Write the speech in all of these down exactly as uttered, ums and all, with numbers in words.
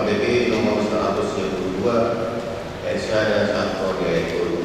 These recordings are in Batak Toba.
P P nomor seratus dua puluh dua, ayat sada sampai ayat tolu.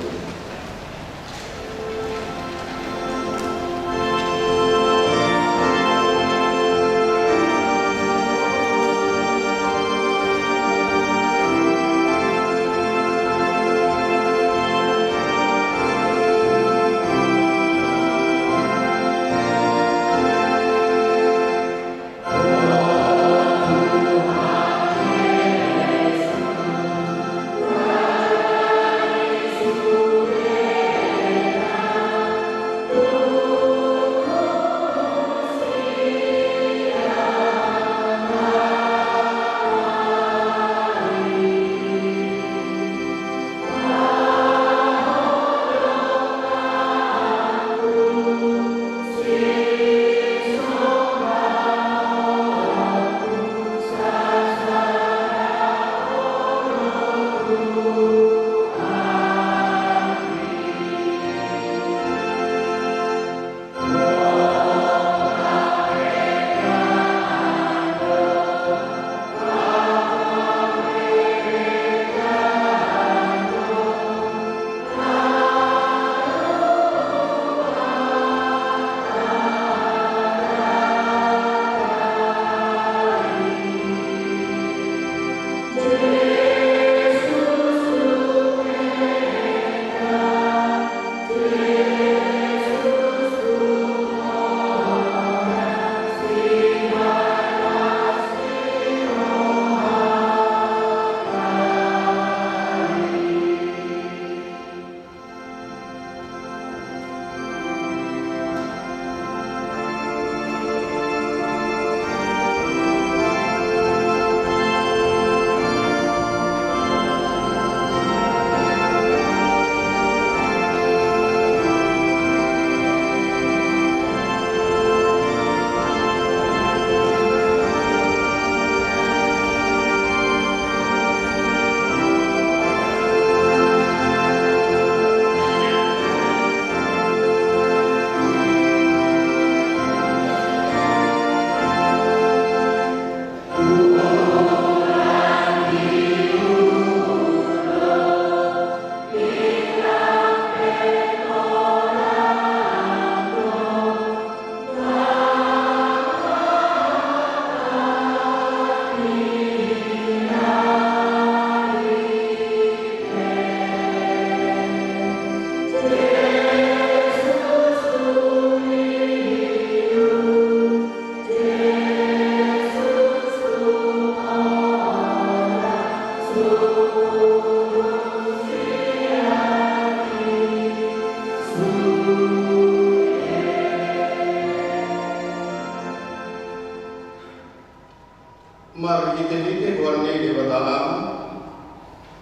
Marhitehite goar ni Debata Ama,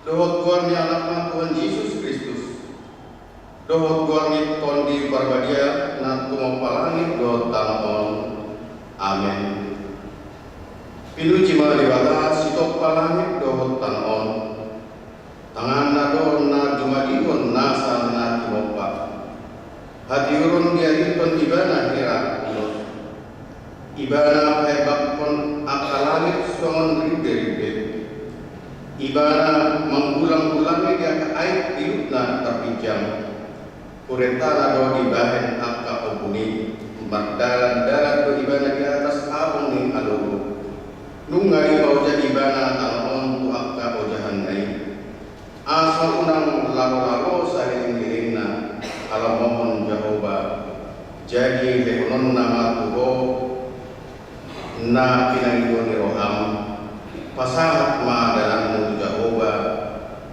dohot goar ni Anakna Tuhan Jesus Kristus, dohot goar ni Tondi Parbadia na tumompa langit dohot tano on. Amen. Pinuji ma Debata sitompa langit dohot tano on. Tanganna do na jumadihon nasa na tumompa. Hatiuron diadilhon Ibana hira ulos. Ibana paembakhon angka langit songon rimberimbe. Ibana manggulanggulangi di angka aek pilutna tarpinjam. Hurentana do dibahen angka ombun i. Mardalandalan do Ibana di atas abang ni alogo. Nunga dipaojak Ibana tano on tu angka ojahanna i. Asa unang lalolalo salelenglelenna, halomohon Jahowa. Jadi lehononna ma tu ho na pinangido ni roham. Pasahat ma dalanmu tu Jahowa,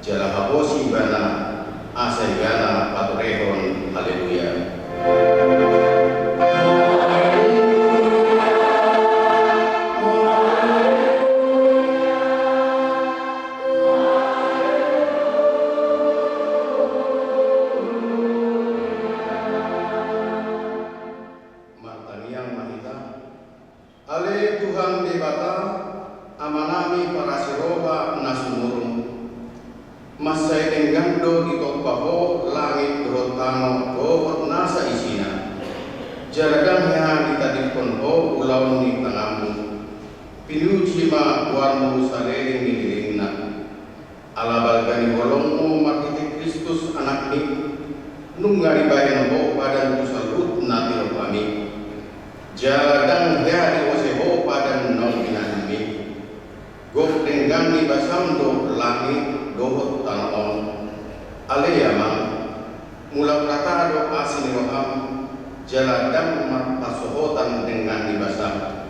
jala haposi Ibana, asa Ibana paturehon. Haleluya. Martangiang ma hita. Ale Tuhan Debata, Amanami parasi roha na sumurung. Mansai denggan do ditompa Ho langit dohot tano dohot nasa isina. Jala ndang hea ditadingkon Ho ulaon ni tanganmu. Pinuji ma goarmu saleleng ni lelengna. Ala balga ni holongmu marhite Kristus Anakmi, nunga dibahen Ho padan tu saluhut na tinompami. Jala ndang hea diose Ho padan naung binahenmi. Gok denggan ni basam do langit dohot tano on. Ale Amang, mulak rata do asi ni roham, jala ndang marpasohotan denggan ni basam.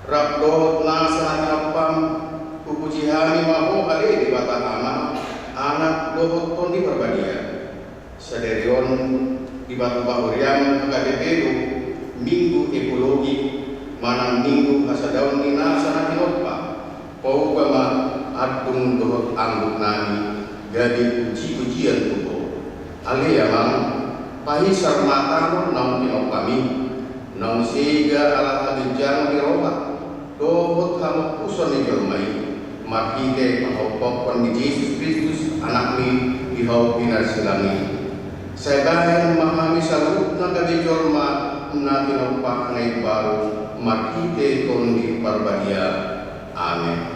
Rap dohot nasa na tinompam, hupuji hami ma Ho ale Debata Ama, Anak dohot Tondi Parbadia. Sadari on, di patupa huriam H K B P do Minggu Ekologi, manang Minggu hasadaon ni nasa na tinompa. Pauba ma andung dohot anggur nami gabe pujipujian tu Ho. Ale Amang, pahisar ma tano naung tinompami, naung sega ala haginjangon ni roha dohot hamompuson ni jolma i, marhite pahompophon ni Jesus Kristus Anakmi di hau pinarsilang i. Sai bahen ma hami saluhutna gabe jolma na tinompa na imbaru marhite Tondi Parbadia. Amen.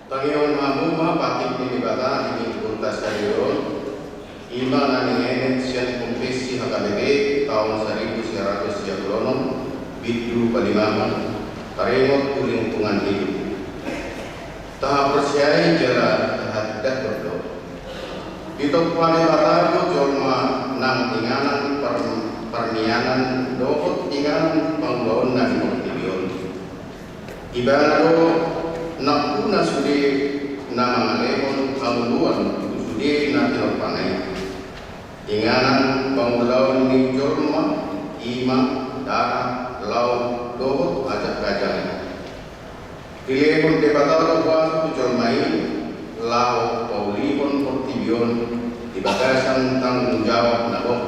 Tangihon hamu ma patik ni Debata di Minggunta sadari on, i ma na nienet sian Konfesi H K B P taon saribu sia ratus sia pulu onom, bindu palimahon, taringot tu lingkungan hidup. Tahaporseai jala tahatindanghon do. Ditompa Debata do jolma nang inganan par-, parmianan dohot inganan pangulaonna di portibi on. Ibana do nampuna sude na mangalehon hangoluan tu sude na tinompana i. Inganan pangulaon ni jolma i ma darat, laut dohot ajak-ajak. Dilehon Debata do huaso tu jolma i laho paulihon portibi on di bagasan tanggung jawab na gok.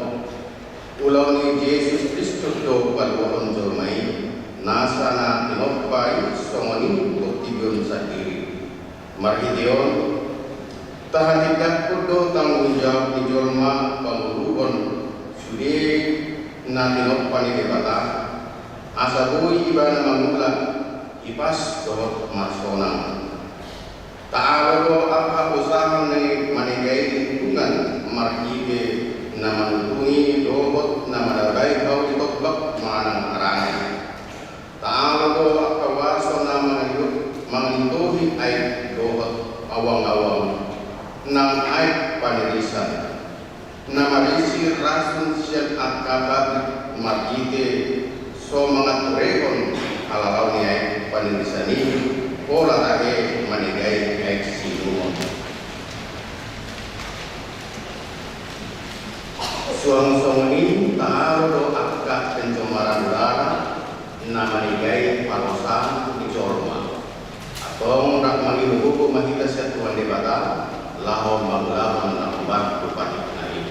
Ulaon ni Jesus Kristus do paluahon jolma i, nasa na tinompa i songon i portibi on sandiri. Marhite on, tahatindanghon do tanggung jawab ni jolma pangoluhon sude na tinompa ni Debata, asa boi ibana mangula, ipas dohot marsonang. Taalo do angka usaha ni manegai lingkungan marhite na manutungi dohot na manabai hau di tombak manang harangan. Taalo do angka uaso na mangaliho-, mangalitohi aek dohot awang-awang nang aek panirisan. Na marisi rasun sian angka pabrik marhite so mangaturehon halalaon ni aek panirisan i, pola tahe manegai aek siinumon. Suang songon i taalo do angka pencemaran udara na manegai parosaan ni jolma. Antong rap mangido gogo ma hita sian Tuhan Debata, laho mangulahon na hombar tu patikna i.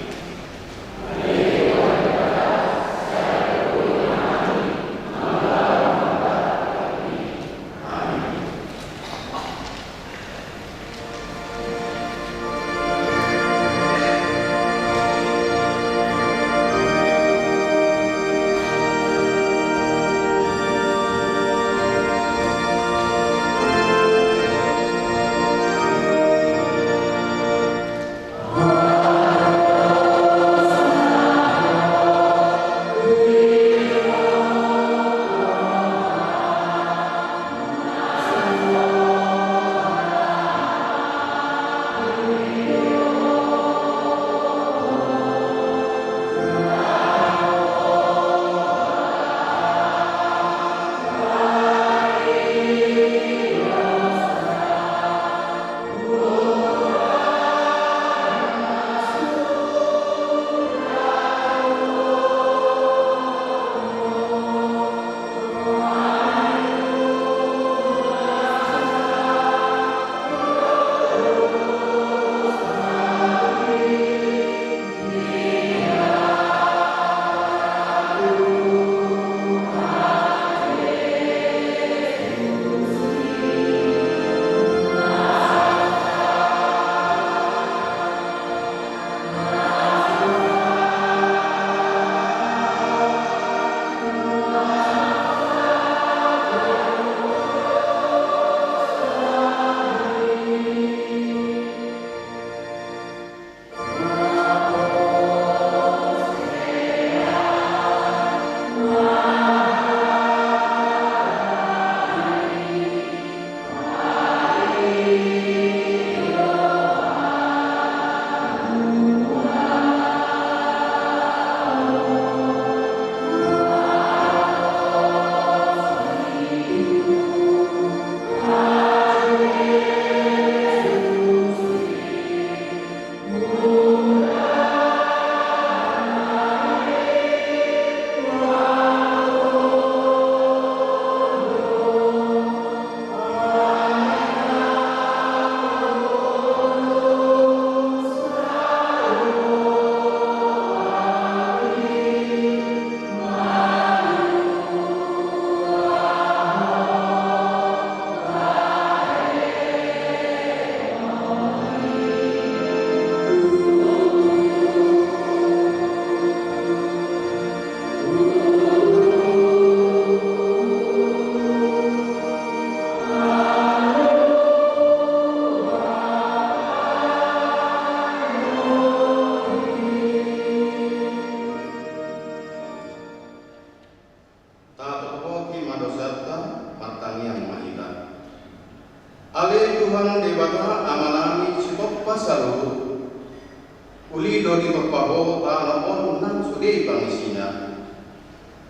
Sina.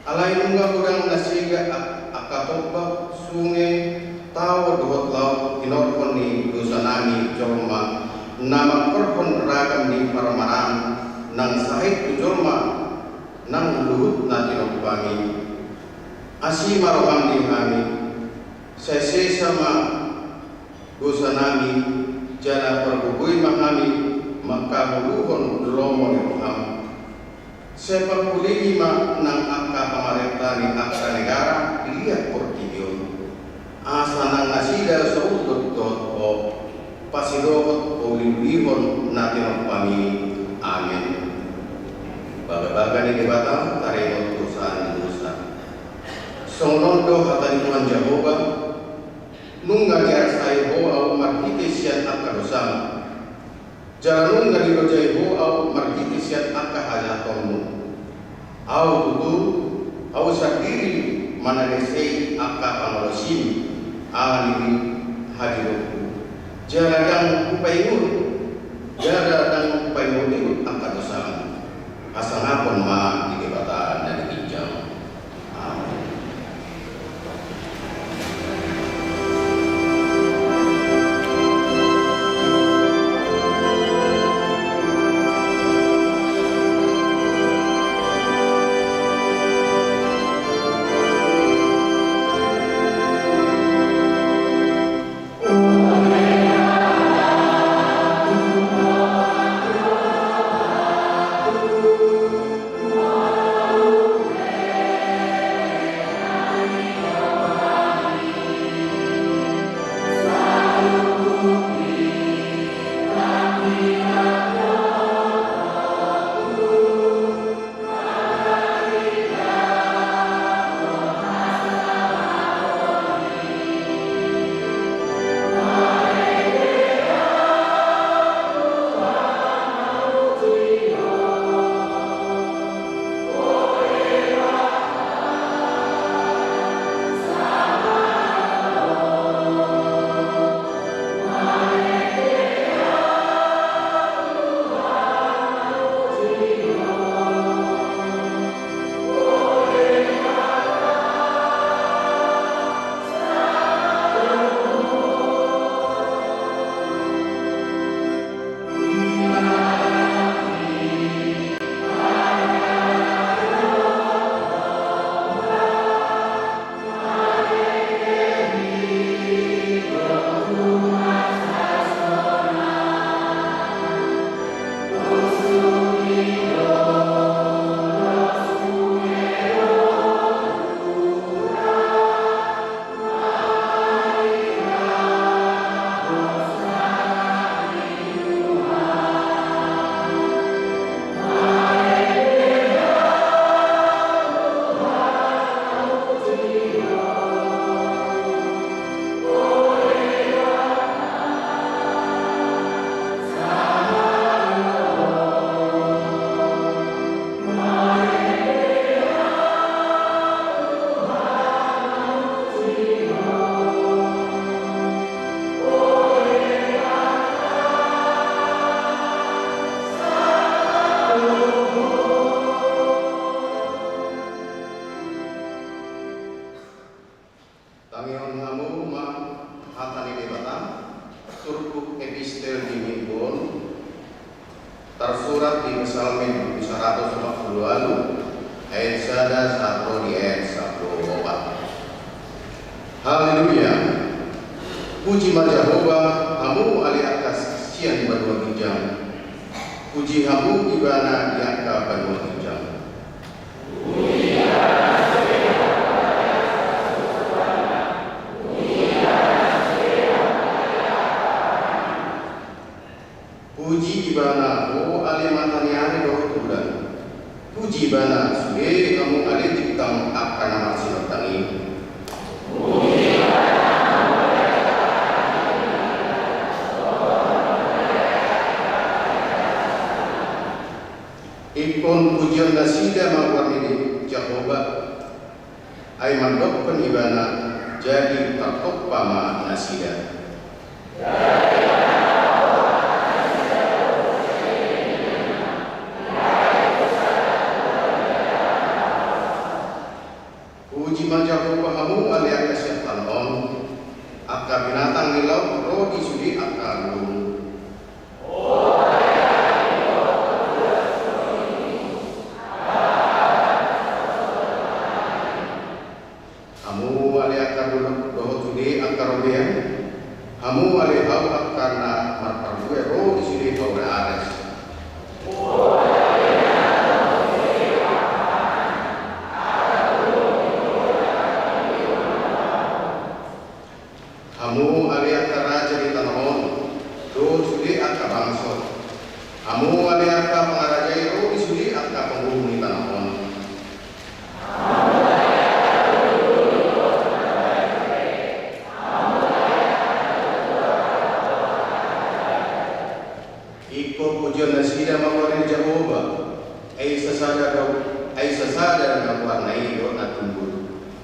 Alai nunga godang na sega ak-, angka tombak, sunge, tao dohot laut, hinorhon ni dosanami jolma, na mangkorhon ragam ni parmaraan, nang sahit tu jolma, nang luhut na tinombami. Asi ma roham di hami, sai sesa ma dosanami, jala pargogoi ma hami mangkangoluhon lomo ni roham. Sai pangkulingi ma nang angka pamarenta ni angka negara di liat portibi on. Asa nang nasida so unduk dohot Ho, pasidohot pauliulihon na tinombami. Amen. Bagabaga ni Debata taringot dosa ni dosa. Songon on do hata ni Tuhan Jahowa, nunga diarsai Ho ahu marhite sian angka dosam. Jala nunga dilojai Ho ahu marhite sian angka hajahatonmu. Ahu tutu, ahu sandiri manadesei angka pangolosim, ala ni hadiroonku. Jala ndang hupaingot, jala ndang hupaingot angka dosam. Hasangapon ma di Debata na di ginjang. Amen. Tangihon hamu ma hata ni Debata, turpuk epistel di minggu on, tarsurat di Psalmen saratus opat pulu ualu, ayat sada sahat ro di ayat sampulu opat. Haleluya. Puji ma Jahowa, hamu ale angka sian banua ginjang. Puji hamu Ibana di angka banua ginjang. Puji Ibana, ho ale mata ni ari dohot bulan. Puji Ibana, sude hamu ale bintang angka na marsinondang i. Ingkon pujion nasida ma goar ni Jahowa, ai mandokkon Ibana, jadi tartompa ma nasida.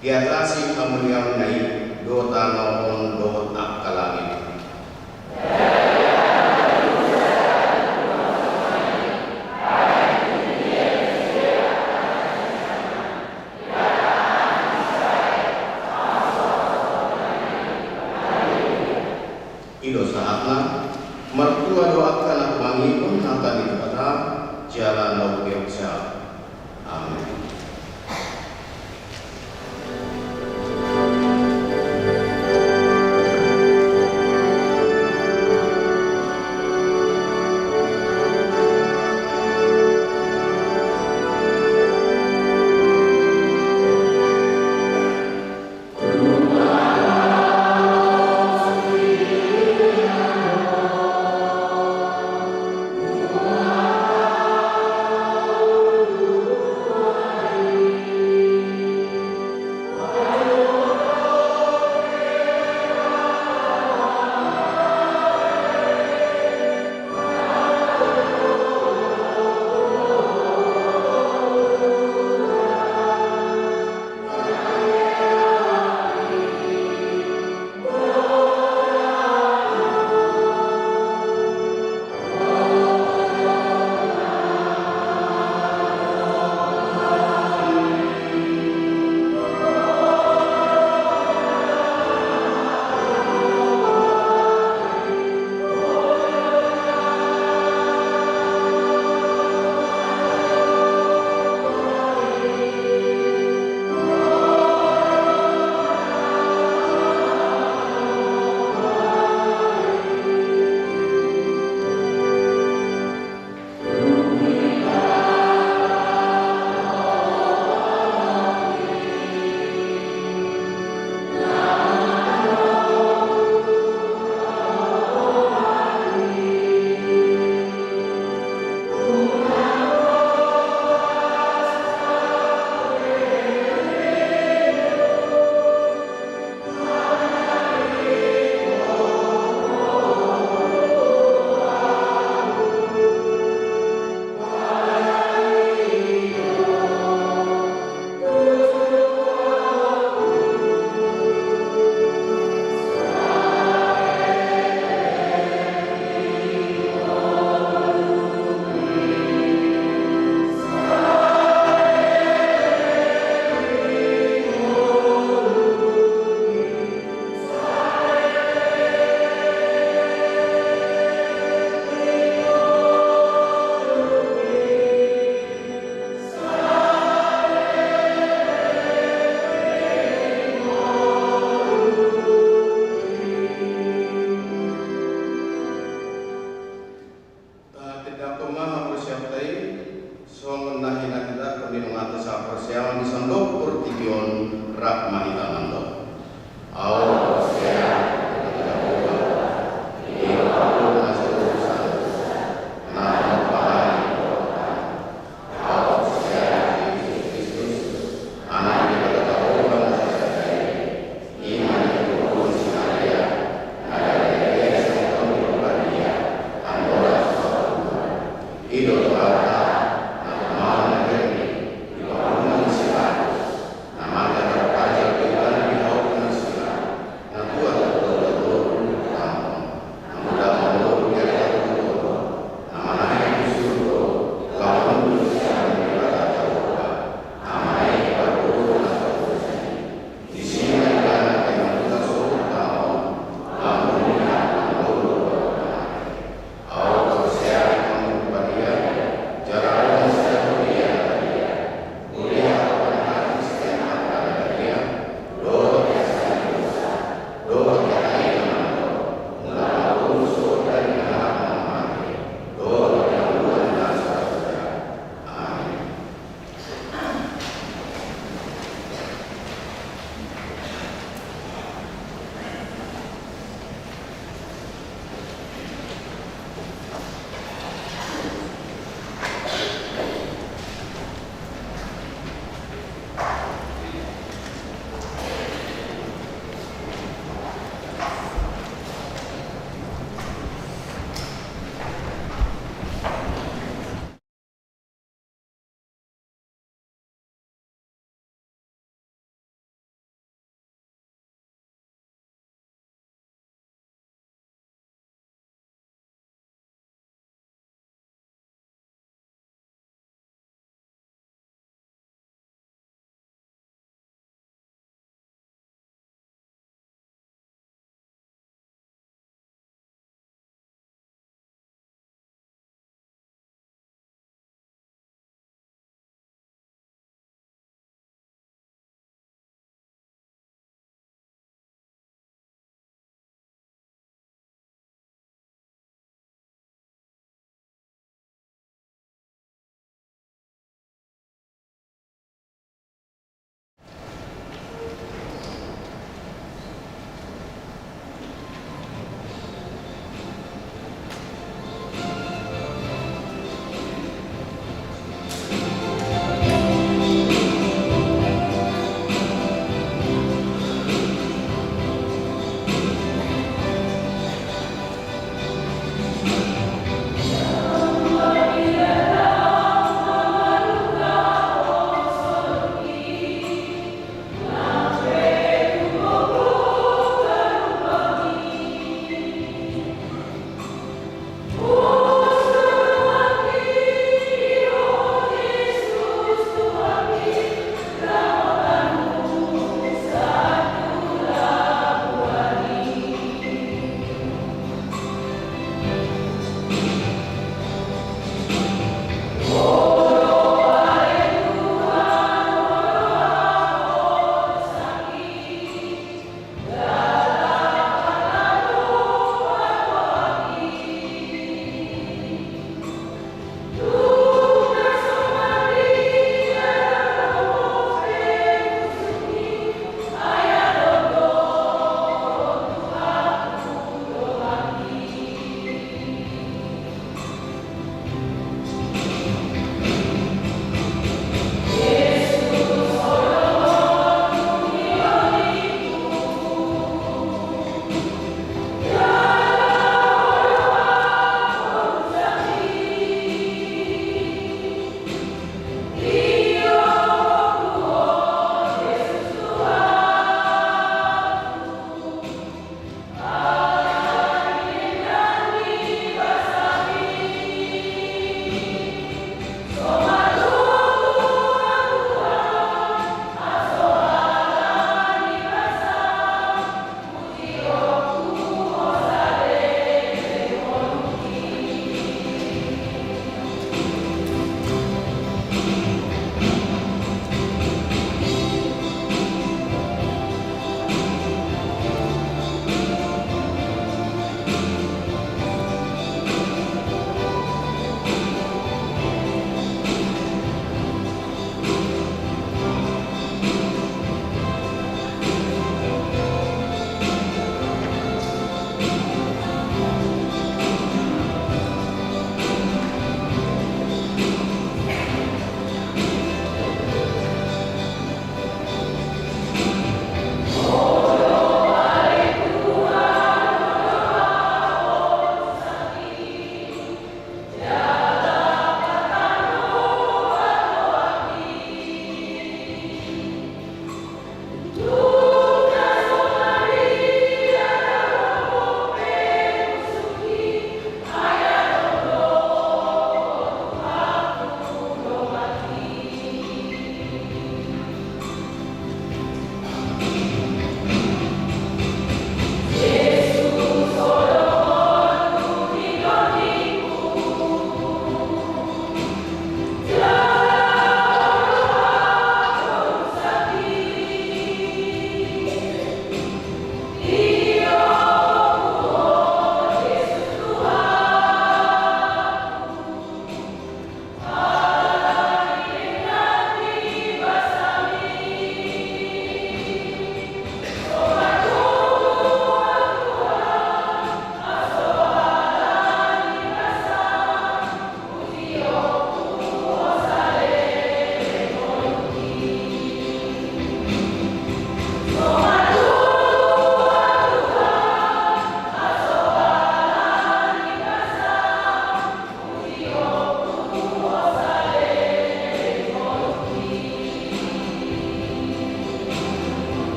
Diatasi hamuliaonna i do tano on dohot angka langit. I do sahatna, martua do angka na humangihut hata ni Debata jala na umpeopsa. Amen. Tahatindangkon ma haporseaonta i, songon na hinatindangkon ni dongan sahaporseaon di sandok portibi on, rap ma hita mandok. Aut porsea,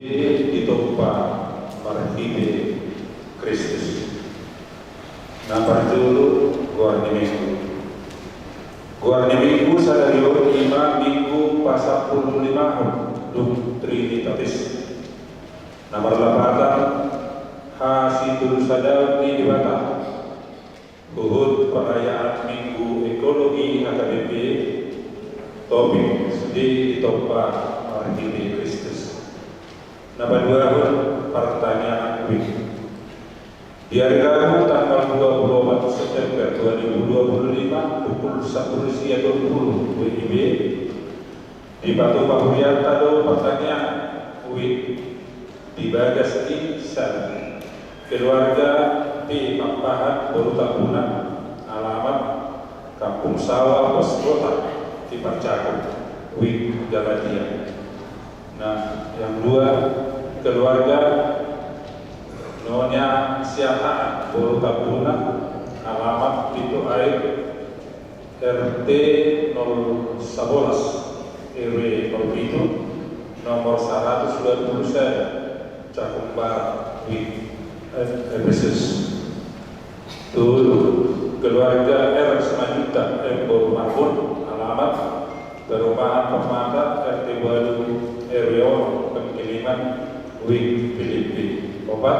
Ditompa marhite Kristus. Na parjolo, goar ni Minggu. Goar ni Minggu sadari on ima Minggu pasampulu limahon dung Trinitatis. Na marlapatan, hasitulusahadoon ni Debata. Huhut perayaan Minggu Ekologi H K B P, topik sude ditompa marhite Kristus. Na paduahon, partangiangan wijk. Di ari Rabu tanggal dua puluh opat September dua ribu dua puluh lima pukul sampulu sia dua puluh W I B, dipatupa hurianta do partangiangan wijk di bagas ni sada keluarga P Pakpahan boru Tambunan, alamat Kampung Sawah, Pos Kota, di Parjaku, wijk Galatia. Nah, yang dua, keluarga Nyonya Siahaan boru Tambunan, alamat Pintu Air, R T nol sabolas, R W nol pitu, nomor saratus dua puluh sada, Cakung Barat, wijk, eh, Efesus. Tolu, keluarga R Simanjuntak M boru Marbun, alamat Perumahan Permata, R T walu, R W onom, Pengkiliman, wijk Pilippi. Opat,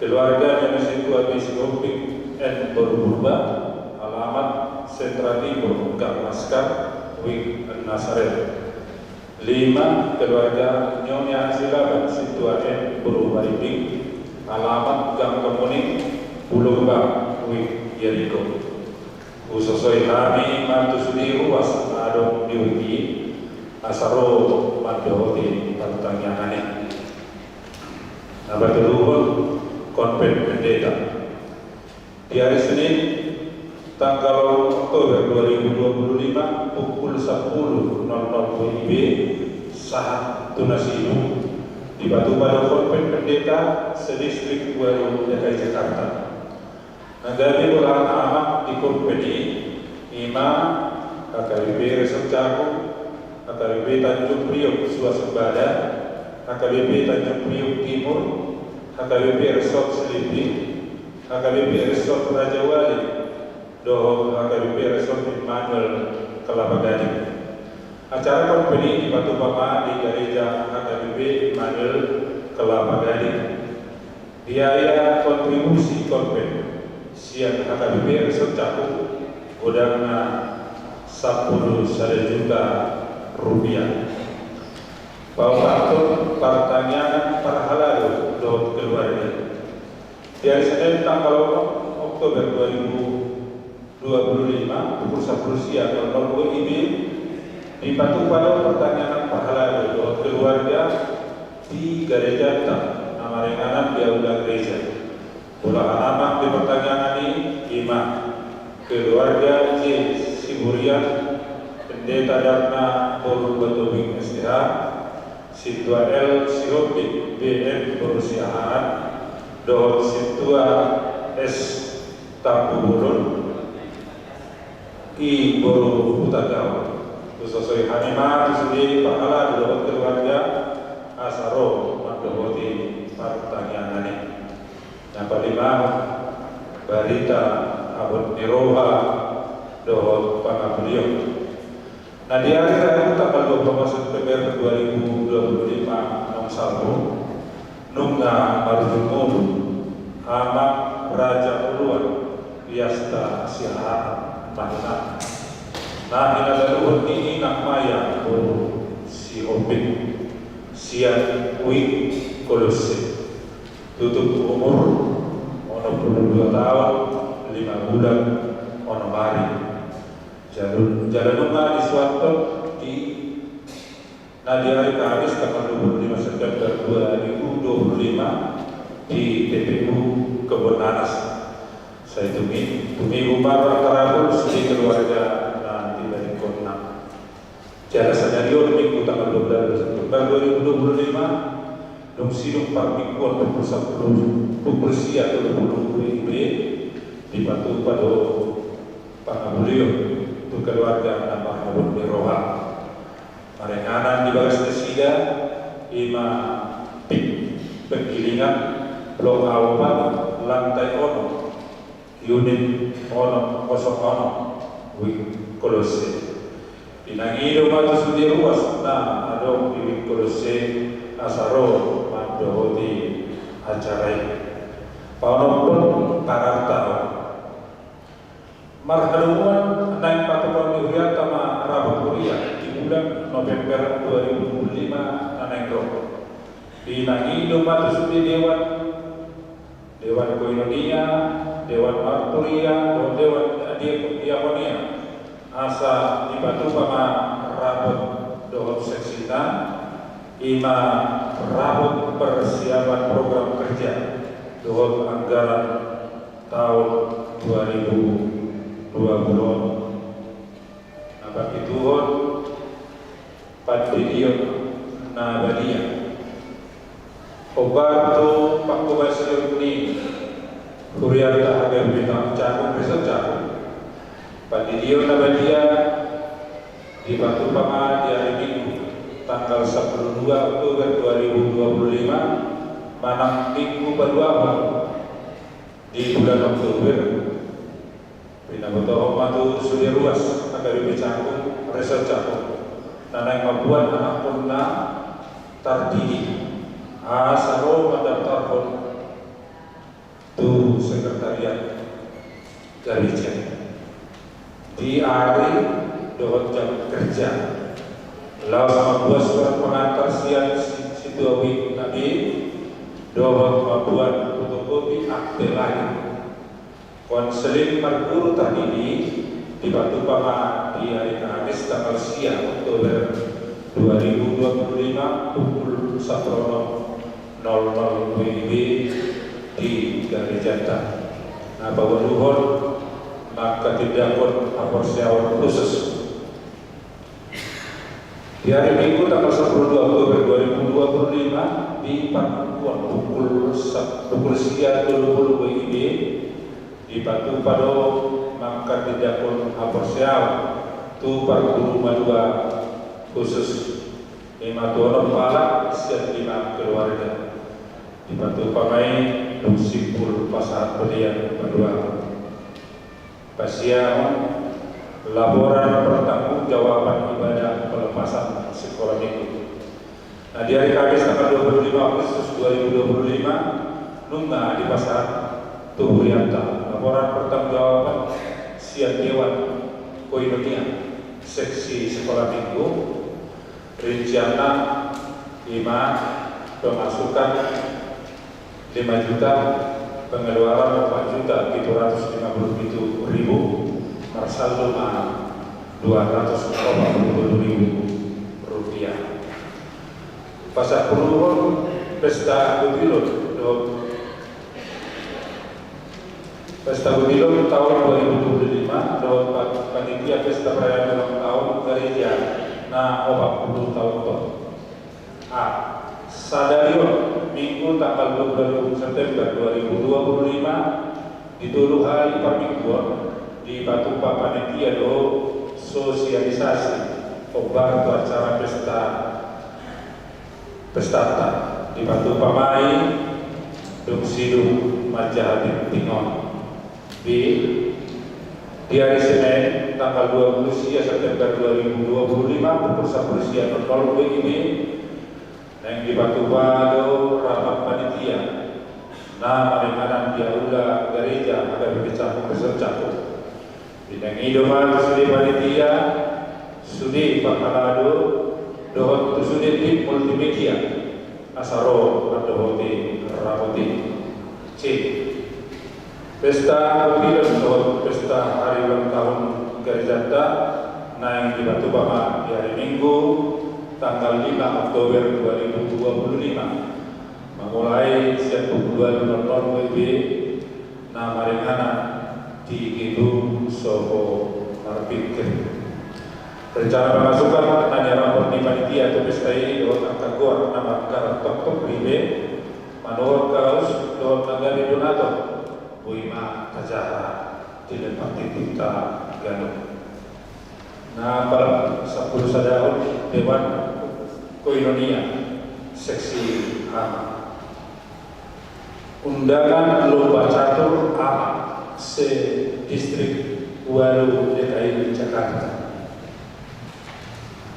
keluarga Nyonya Sintua B Sihombing N boru Purba, alamat Sentra Timur, Gang Laskar, wijk Nasaret. Lima, keluarga Nyonya Silaban Sintua M boru Baribing, alamat Gang Kemuning, Pulo Gebang, wijk Jeriko. Husosoi hami ma tu sude ruas na adong di wijk i, asa ro mandohoti partangiangan i. Na patoluhon, konven pendeta. Di ari Senin, tanggal onom Oktober dua ribu dua puluh lima, pukul sampulu nol nol W I B, sahat tu na sidung, dipatupa do konven pendeta sedistrik walu D K I Jakarta. Na gabe bolahan amak di konven i, ima H K B P Resort Jaku, H K B P Tanjung Priok Suasembada, H K B P Tanjung Priok Timur, H K B P Resort Selipi, H K B P Resort Rajawali, dohot H K B P Resort Immanuel Kelapa Gading. Acara konven i dipatupa ma di gareja H K B P Immanuel Kelapa Gading. Biaya kontribusi konven sian H K B P Resort Jaku godangna sampulu sada juta rupiah. Paopathon, partangiangan parhalado dohot keluarga. Di ari Senin tanggal onom Oktober dua ribu dua puluh lima, pukul sapuluh siang nol nol W I B, dipatupa do partangiangan pahalado dohot keluarga di garejanta na maringanan di aula gereja. Bolahan amang di partangiangan i ima keluarga J Siburian, Pendeta Darna boru Batobing S T H, Sintua L Sihombing B M boru Siahaan, dohot Sintua S Tambubolon i boru Hutagaol. Husosoi hami ma tu sude pahalado dohot keluarga asa ro mandohoti partangiangan i. Na palimahon, barita abot ni roha dohot pangapulion. Na di ari Rabu tanggal dua puluh September dua ribu dua puluh lima, naung salpu, nunga marujung ngolu Amang Raja Uluan Piasta Siahaan, na hina, na hinadaluhon ni inang Maya boru Sihombing, sian Wijk Kolosse. Tutup umur onom puluh dua taon, lima bulan, onom ari. Jala, jala nunga disuanhon di na di ari Kamis tanggal dua puluh lima September dua ribu dua puluh lima di T P U Kebon Nanas. Sai tumi, tumibu ma tarapul sude keluarga na tinadingkonna. Jala sadari on Minggu tanggal dua belas September dua ribu dua puluh lima, dung sidung parmingguan pukul sapuluh, pukul sia tolu puluh W I B, dipatupa do pangapulion tu keluarga na marhabot ni roha. Maringanan di bagas nasida ima P I K Penggilingan, blok A opat, lantai onom, unit onom kosong onom, Wijk Kolosse. Inang i do ma tu sude ruas na adong di Wijk Kolosse asa ro mandohoti acara i. Paonomhon pararta on. Marhadomuan naeng patupahon ni hurianta ma rapot huria di bulan November dua ribu dua puluh lima na naeng ro. Inang i do ma tu sude dewan, dewan koinonia, dewan marturia, dohot dewan diakonia, asa dipatupa ma rapot dohot seksina, ima rapot persiapan program kerja dohot anggaran taon dua ribu dua puluh. Na parpituhon, pandidion na badia. Hombar tu pangkobasion ni hurianta H K B P Cakung, Resort Cakung. Pandidion na badia dipatupa ma di ari Minggu tanggal sapuluh dua Oktober dua ribu dua puluh lima, manang Minggu paduahon di bulan Oktober. Pinabotohon ma tu sude ruas H K B P Cakung, Resort Cakung, na naeng mambuat anakkonna tardidik asa ro mandaftarhon tu sekretariat gareja di ari dohot jam kerja. Laos mambuat surat pengantar sian si-, sintua wijk na be, dohot mambuat fotokopi akte lahir. Konseling marguru tardidik dipatupa ma di ari Kamis tanggal sia Oktober dua ribu dua puluh lima pukul sapuluh nol nol W I B di garejanta. Na paboahon, mangkatindangkon haporseaon khusus. Di ari Minggu tanggal sapuluh dua Oktober dua ribu dua puluh lima di parmingguan pukul sa-, pukul sia tolu puluh W I B, dipatupa do mangkatindangkon haporseaon tu parguru madua khusus, ima tu onom halak sian lima keluarga. Dipatupa ma i dung simpul pasahat pelean paduahon. Pasiam, laporan pertanggungjawaban ibadah pelepasan sekolah minggu. Na di ari Kamis tanggal dua puluh lima Agustus dua ribu dua puluh lima, nunga dipasahat tu hurianta laporan pertanggungjawaban sian dewan koinonia seksi sekolah minggu. Rincianna ima pemasukan lima juta, pengeluaran empat juta tujuh ratus lima puluh tujuh ribu, Pasaldo ma dua ratus opat pulu tolu ribu rupiah. Pasampuluhon pesta Gotilon dohot pesta Gotilon taon dua ribu dua puluh lima dohot pa-, panitia pesta perayaan ulang tahun gareja na opat pulu taon on. A. Sadari on, Minggu tanggal dua puluh dua September dua ribu dua puluh lima, di tolu hali parmingguon dipatupa panitia do sosialisasi hombar tu acara pesta, pestanta. Dipatupa ma i dung sidung manjaha tingting on. B. Di hari Senin tanggal dua puluh sia September dua ribu dua puluh lima pukul sampulu sia nol nol W I B, naeng dipatupa do rapat panitia na maringanan di aula gareja H K B P Cakung Resort Cakung. Binangi do ma tu sude panitia, sude parhalado dohot tu sude tim multimedia asa ro mandohoti rapat i. C. Pesta Gotilon dohot pesta hari ulang tahun garejanta naeng dipatupa ma di hari Minggu tanggal lima Oktober dua ribu dua puluh lima, mamulai sian pukul dua nol nol W I B, na maringanan di Gedung Soho Marpikir. Rencana pamasukan na niarahon ni panitia tu pesta i dohot angka goar na markaratoktok ribe, manuhor kaus dohot na gabe donator, boi ma tajaha di lempartingtingta ganup. Na pasampulu sadahon, Dewan Koinonia Seksi Anak. Undangan lomba catur anak se-Distrik Walu D K I Jakarta.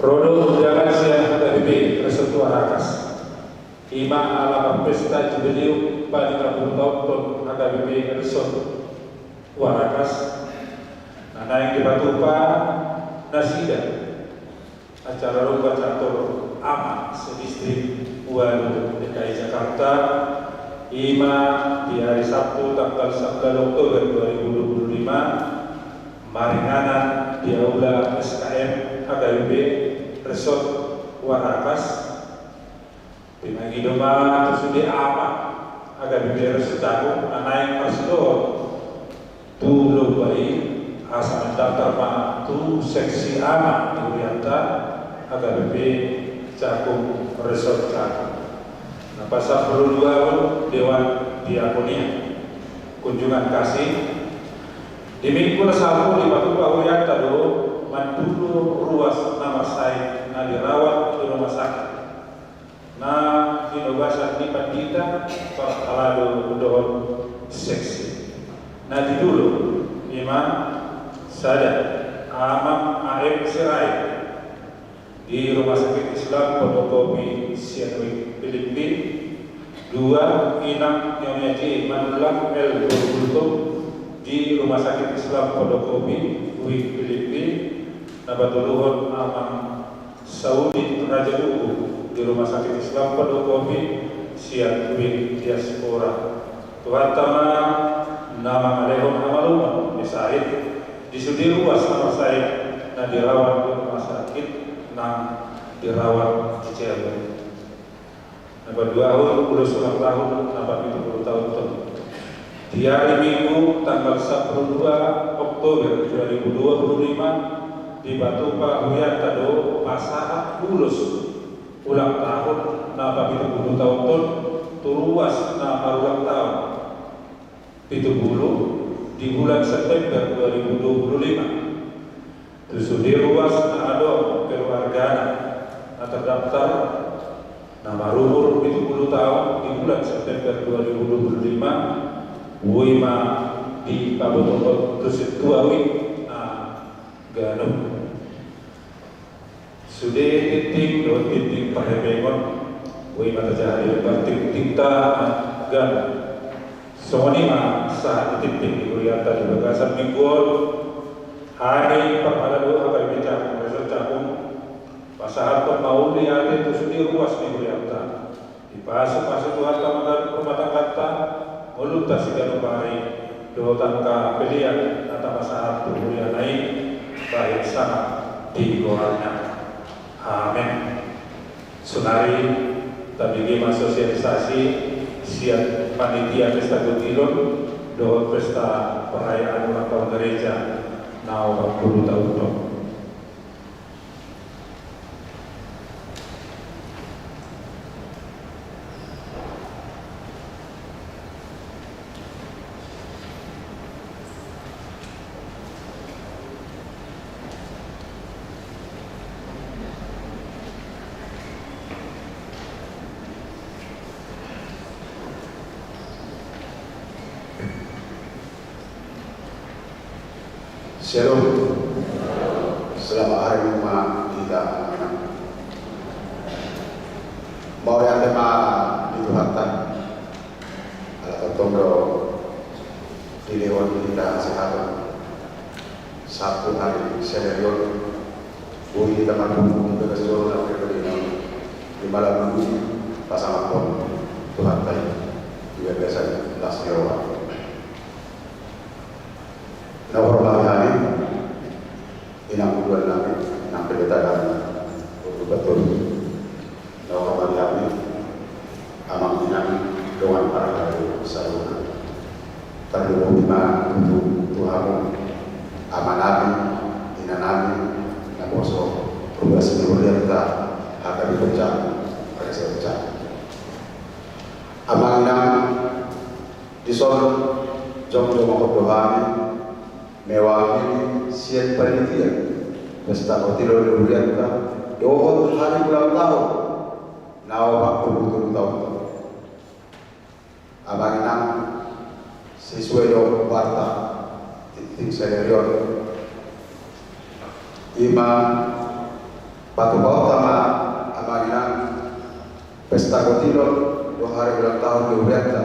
Ro do undangan sian H K B P Resort Warakas. I ma ala marpesta jubileum paling sampulu taon H K B P Resort Warakas, na naeng dipatupa nasida acara lomba catur anak se-Distrik Walu D K I Jakarta, i ma di hari Sabtu tanggal sembilan Oktober dua ribu dua puluh lima, maringanan di aula S K M H K B P Resort Warakas. Binangi do ma tu sude anak H K B P Resort Cakung na naeng marsidohot tu lomba i, asa mandaftar ma tu seksi anak ni hurianta H K B P Cakung Resort Cakung. Na pasampulu duahon, Dewan Diakonia. Kunjungan kasih. Di Minggu na sampulu dipatupa hurianta do mandulo ruas na marsahit na dirawat di rumah sakit na hinobasan ni pandita parhalado dohot seksi. Na didulo, i ma sada, Amang A M Sirait di Rumah Sakit Islam Pondokopi Sianwi Pilippi. Dua, Inang Nyonya J Manullang L Gultom di Rumah Sakit Islam Pondokopi Wik Pilippi. Na patoluhon, Amang Saudin Raja Buku di Rumah Sakit Islam Pondokopi sian Wik Diaspora. Tuhanta ma na mangalehon hamalumon ni sahit di sude ruas na marsahit na dirawat di rumah sakit nang dirawat di Cirebon. Na paduahon, ulos ulang tahun na papitu pulu taon on. Di hari Minggu tanggal sampulu dua Oktober dua ribu dua puluh lima, dipatupa hurianta do pasahat ulos ulang tahun na papitu pulu taon on tu ruas na marulang tahun pitu pulu di bulan September dua ribu dua puluh lima. Tu sude ruas na adong keluargana na terdaftar na marumur pitu pulu taon di bulan September dua ribu dua puluh lima, boi ma dipabotohon tu sintua Wik na ganup. Sude tingting dohot tingting parhepengon, boi ma tajaha di lempartingtingta ganup. Songon i ma sahat ni tingting ni hurianta di bagasan minggu on. Hami parhalado H K B P Cakung Resort Cakung pasahathon ma uli ate tu sude ruas ni hurianta. Dipasupasu Tuhanta ma ganup rumah tangganta, ngolunta siganup ari, Dohot angka pelean na tapasahat tu huriana i, bahen sangap di goarna. Amen. Saonari tabege ma sosialisasi sian panitia pesta kotilon dohot pesta perayaan ulang tahun gereja na opat pulu taon on. Shalom. Selamat hari Minggu ma di hita. Mauliate ma di Tuhanta. Ala tongtong do dilehon hita hasehaton sahat tu ari sadari on. Boi hita marpungu di bagas joro na pepedina di malam minggu i, pasangaphon Tuhanta i di bagasan las ni roha. Na hormati hami inang tuan nami, inang pendeta nami, Guru Batur. Na hormati hami amang inang dongan parhaha saluhutna. Tarlumobi ma tutu tu hamu ama nami, ina nami, naposo ruas ni hurianta, hata di Boncang, Rese Boncang. Amang inang, dison jongjongkon do hami mewakili sian panitia pesta kotilon ni hurianta dohot hari ulang tahun na opat pulu tolu taon. Amang inang, sesuai do warta tingting sadari on, i ma patupaonta ma amang inang pesta kotilon dohot hari ulang tahun ni hurianta.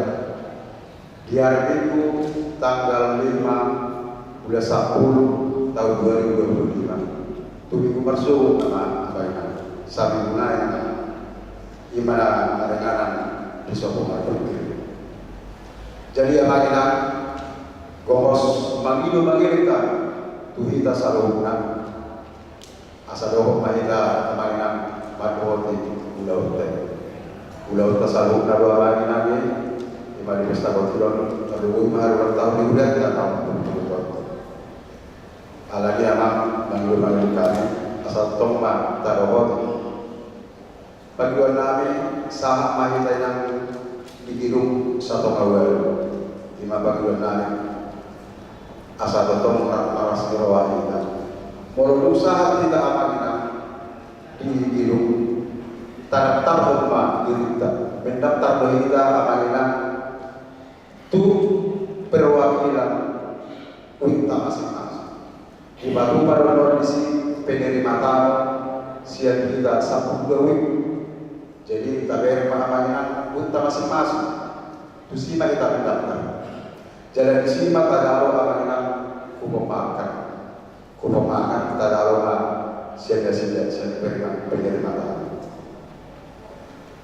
Di hari Minggu tanggal lima bulan sampulu taon dua ribu dua puluh lima. Tu Minggu marsogot nama amang inang. Saminggu nai nama. I ma na maringanan di sopo marpungkir. Jadi amang inang, gomos mangido mangelek hami tu hita saluhutna. Asa dohot ma hita amang inang mandohoti ulaonta i. Ulaonta saluhutna do amang inang i, i ma di pesta kotilon, tarlumobi ma hari ulang tahun ni hurianta na opat pulu tolu taon. Alani i amang, mangido mangelek hami, asa tong ma tadohoti. Pangidoan nami, sahat ma hita inang di gidung Satonga Ualu. I ma pangidoan nami. Asa tongtong ra-, malas ni roha hita. Molo dung sahat hita amang inang di gidung, tadaptarhon ma dirinta. Mendaptar do hita amang inang tu perwakilan uikta masing-masing. Dipatupa do on disi penerima tamu sian hita sampulu dua uik. Jadi tabereng ma amang inang uikta masing-masing. Tusi ma hita mendaptar. Jala disi ma tajalo amang inang hupompahankan. Hupompahankan tajalo ma sian nasida sian penerima, penerima tamu.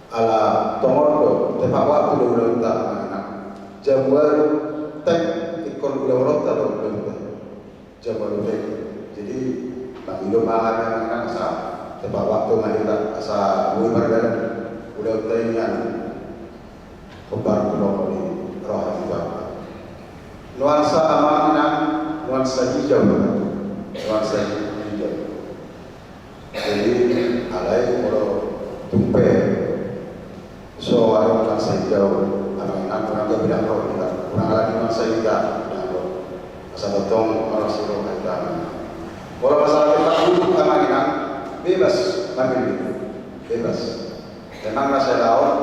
Ala tongon do, tepat waktu do ulaonta amang inang. Jam ualu teng ingkon ulaonta do ulaonta. Jam ualu teng. Jadi mangido ma hami amang inang asa tepat waktu ma hita asa boi mardalan ulaonta i nian. Hombar tu lomo ni roha ni Tuhanta. Nuansa amang inang, nuansa hijau. Nuansa hijau. Jadi alai molo tung pe so adong nuansa hijau, amang inang, unang gabe dang ro hita, unang alani nuansa hijau dang ro. Asa tongtong malas ni roha hita. Molo masalah tempat duduk amang inang, bebas mamilih, bebas. Memang na sada on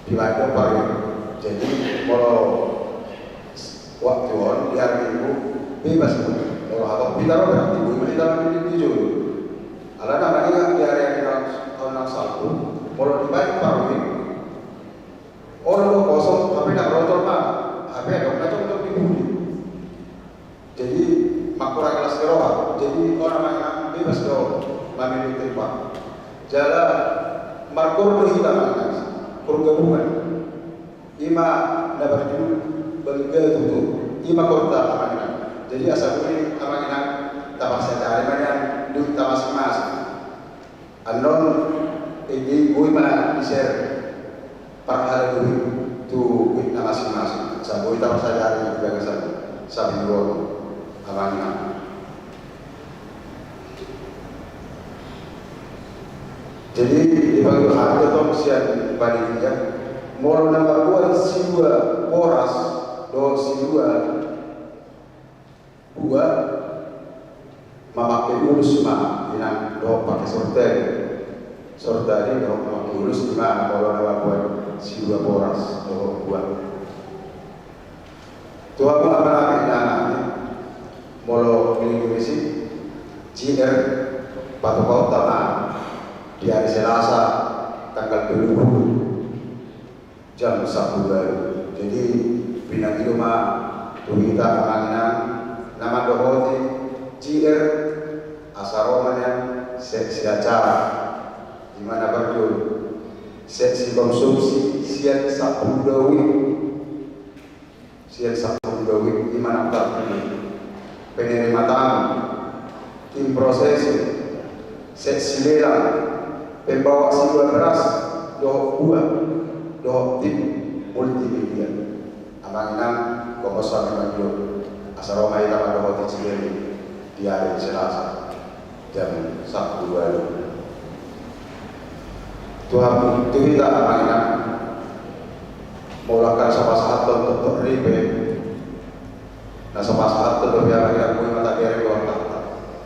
dibaen do paruin. Jadi molo waktu on di hari Minggu bebas do. Molo hatop hita ro berarti boi ma hita mamilih di jolo. Alana manang di hari-hari na, taon na salpu, molo dibaen paruin, olo do kosong, hape ndang ro jolma, hape adong na jongjong di pudi. Jadi mangkurangi las ni roha. Jadi on amang inang, bebas do mamilih tempat. Jala markoor do hita amang inang, koor gabungan. I ma na berjudul Bagi gaya tutu, ima korta amang inang. Jadi asa boi amang inang, tapasadari ma nian duit ta masing-masing. Annon, edi boi ma di-share parhala duit tu duit na masing-masing. Asa boi tapasadari di bagasan sabiluon amang inang. Jadi, dipanggil hami do tong sian panitia, molo na mamboan silua boras dohot silua bua, mamangke ulus ma inang dohot pake sortari. Sortari dohot mamangke ulus, ima molo na mamboan silua boras dohot bua. Tu hamu amang inang, molo minggu isi, J R, patupaonta ma di ari Selasa tanggal tolu pulu jam sampulu ualu. Jadi pinangido ma tu hita amang inang na mandohoti J R, asa ro ma nian seksi acara, ima na parjolo seksi konsumsi sian sampulu dua wib. Sian sampulu dua wib, ima na tarpilih, penerima tamu, tim prosesi, seksi lelang, pembawa silua beras dohot bua, dohot tim multimedia. Amang inang, gomos hami mangido, asa ro ma hita mandohoti J R di ari Selasa jam sampulu ualu. Tu hamu, tu hita amang inang, molo angka na so pasahathon toktok ripe, na so pasahathon dope amang inang, boi ma tabereng goarta.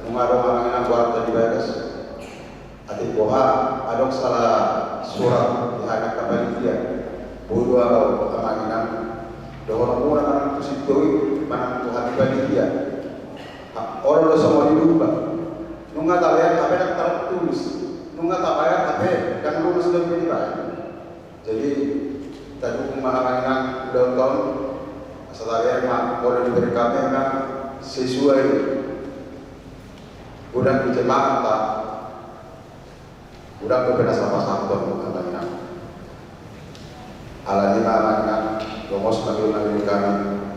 Nunga adong amang inang goarta di bagas. Atik boha adong sala surat di hami angka panitia, boi do ahu amang inang dohononmuna manang tu sintoi manang tu hami panitia. Olo do songon i lupa. Nunga tabayar hape ndang tartulis. Nunga tabayar hape ndang lunas dope dibayar. Jadi tadukung ma amang inang ulaonta on, asa tabereng ma, molo dibereng hami ma sesuai godang ni jemaat ta. Godang dope na so pasahathon amang inang. Alani i ma amang inang, gomos ma hami,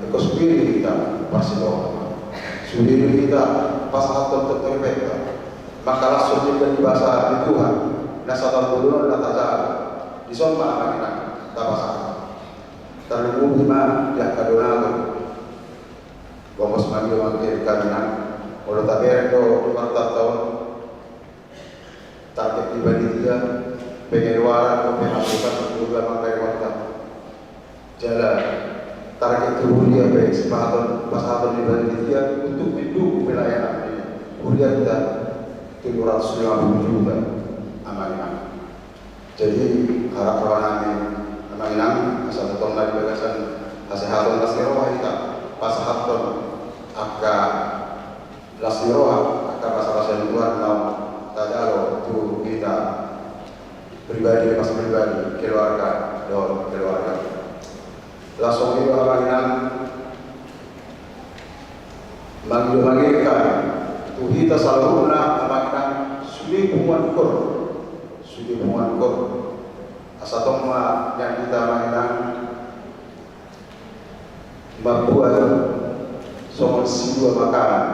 ingkon sude do hita parsidohot, sude do hita pasahathon toktok ripenta. Mangkalashon do di basa ni Tuhan, na sahat tu ngoluna na tajalo. Dison ma amang inang tapasahat. Tarlumobi ma di angka donatur. Gomos ma hami amang inang, molo tabereng do di partantaon. Target ni panitia, pengeluaran dohot pemasukan, dua mangkali waktu. Jala target tu huria pe, pasahaton, pasahaton ni panitia untuk mendukung pelayanan ni hurianta, tiga ratus lima puluh juta amang inang. Jadi harap roha nami amang inang, asa tongtong ma di bagasan hasehaton, las ni roha hita pasahathon angka las ni roha, angka basa-basa ni Tuhan naung tajalo tu hita pribadi lepas pribadi, keluarga dohot keluarga. Laos songon i do amang inang, mangido mangirkan tu hita saluhutna amang inang, sude punguan gor, sude punguan gor. Asa tong ma nian hita amang inang mambuat songon silua makanan.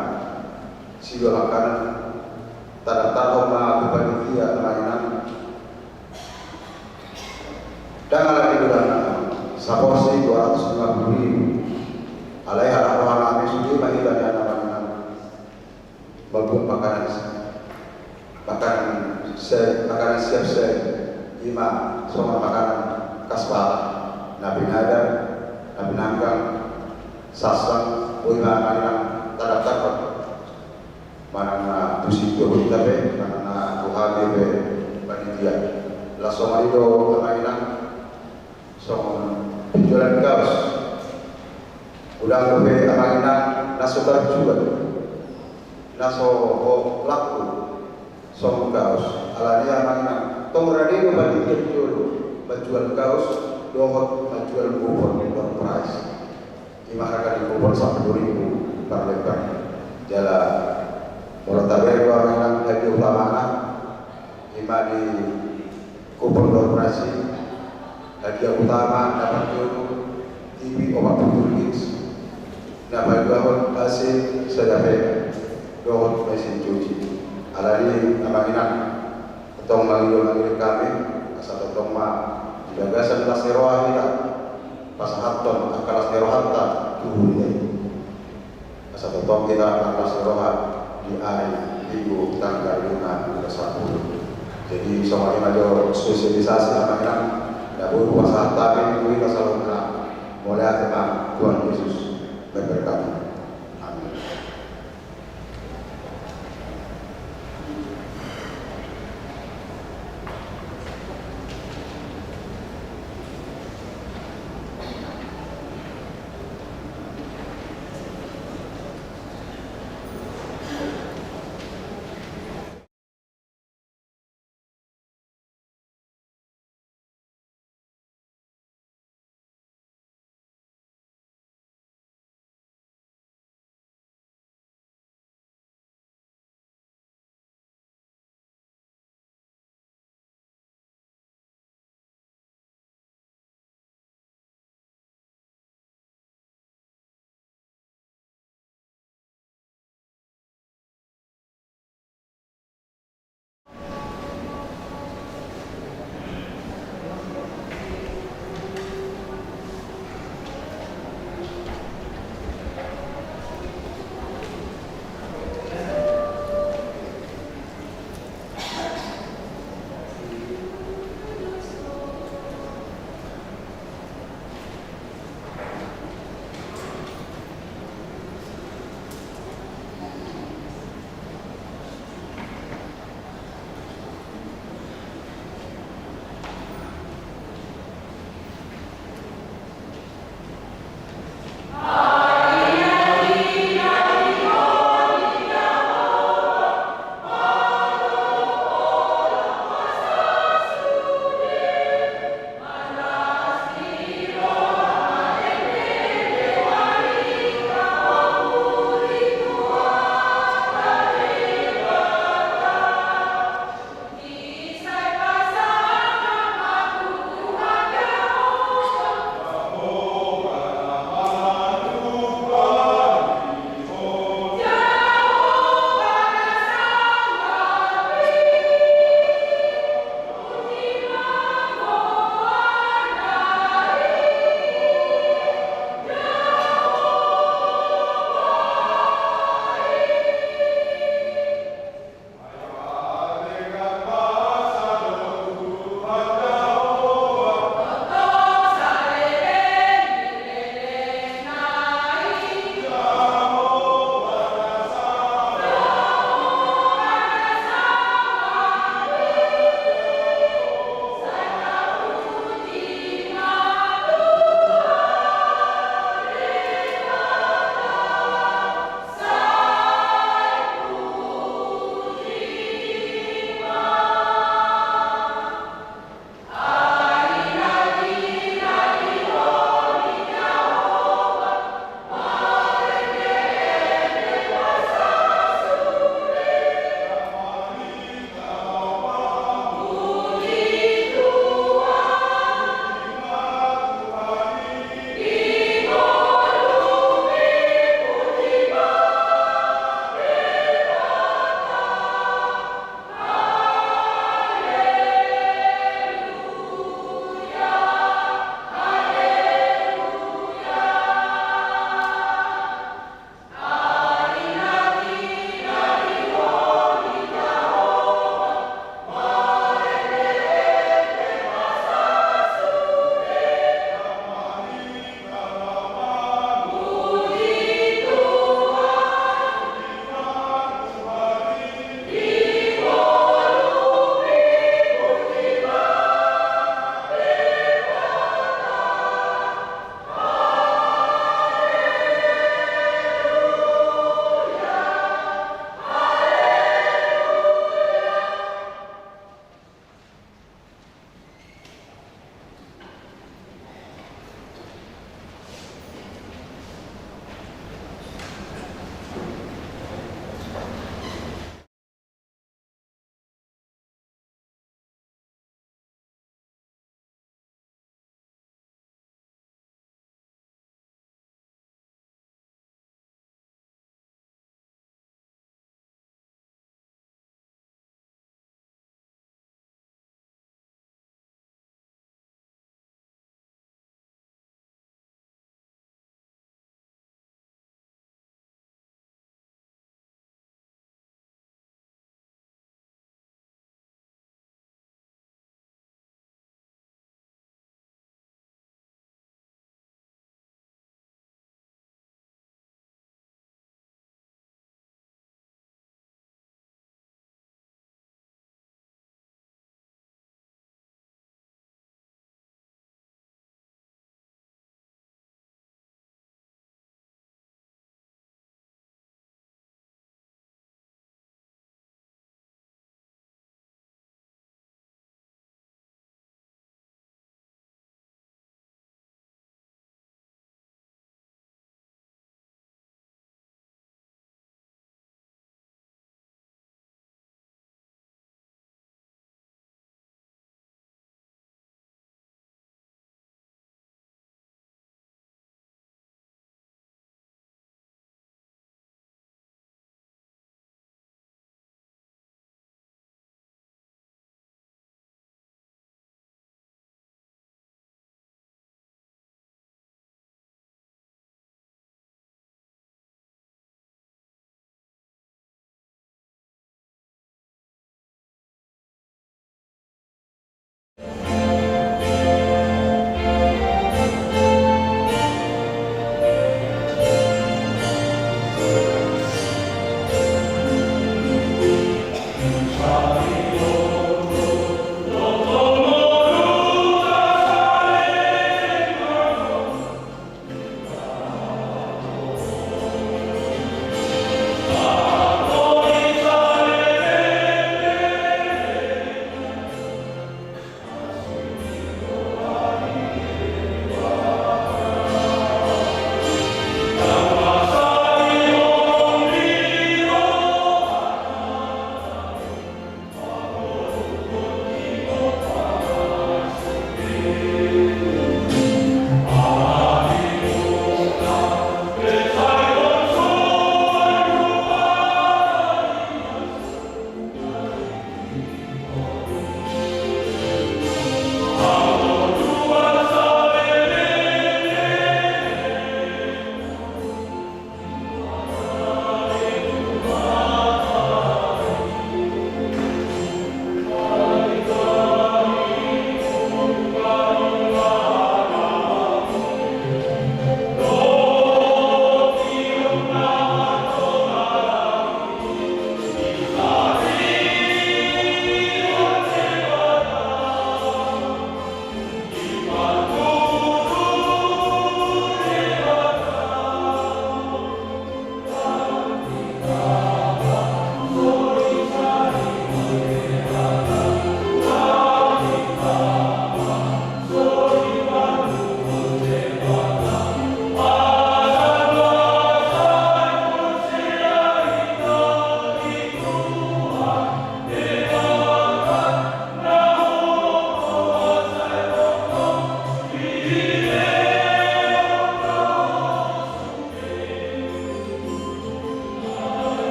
Silua makanan, tadaftarhon ma tu panitia amang inang. Ndang ala ni godangna, saporsi dua ratus lima puluh ribu. Alai harap roha nami, sude ma hita nian amang inang mambuat makanan, makanan se-, makanan siap saji, ima songon makanan khas Batak, na pinadar, na pinanggang, sassang, boi ma amang inang tadaftarhon. Manang na tu sintoi pe, manang na tu hami pe panitia. Laos songon i do amang inang, songon penjualan kaos. Godang dope amang inang na so tarjual, na so laku songon kaos. Alani i amang inang, tong rade do panitia di jolo manjual kaos dohot manjual kupon door prize. Ima harga ni kupon sampulu ribu per lembar. Jala molo tabereng do amang inang hadiah utamana, ima di kupon door prize i, hadiah utama na parjolo, P opat pulu hits, na paduahon A C sada P dohot mesin cuci. Alani i, amang inang, tongtong mangido, mangido hami asa tongtong ma di bagasan las ni roha hita pasahathon angka las ni rohanta tu huria i. Asa tongtong hita marlas ni roha di ari Minggu tanggal lima bulan sampulu. Jadi songon i ma jo sosialisasi, amang inang, na boi hupasahat hami tu hita saluhutna. Mauliate ma, Tuhan Yesus memberkati. Amin.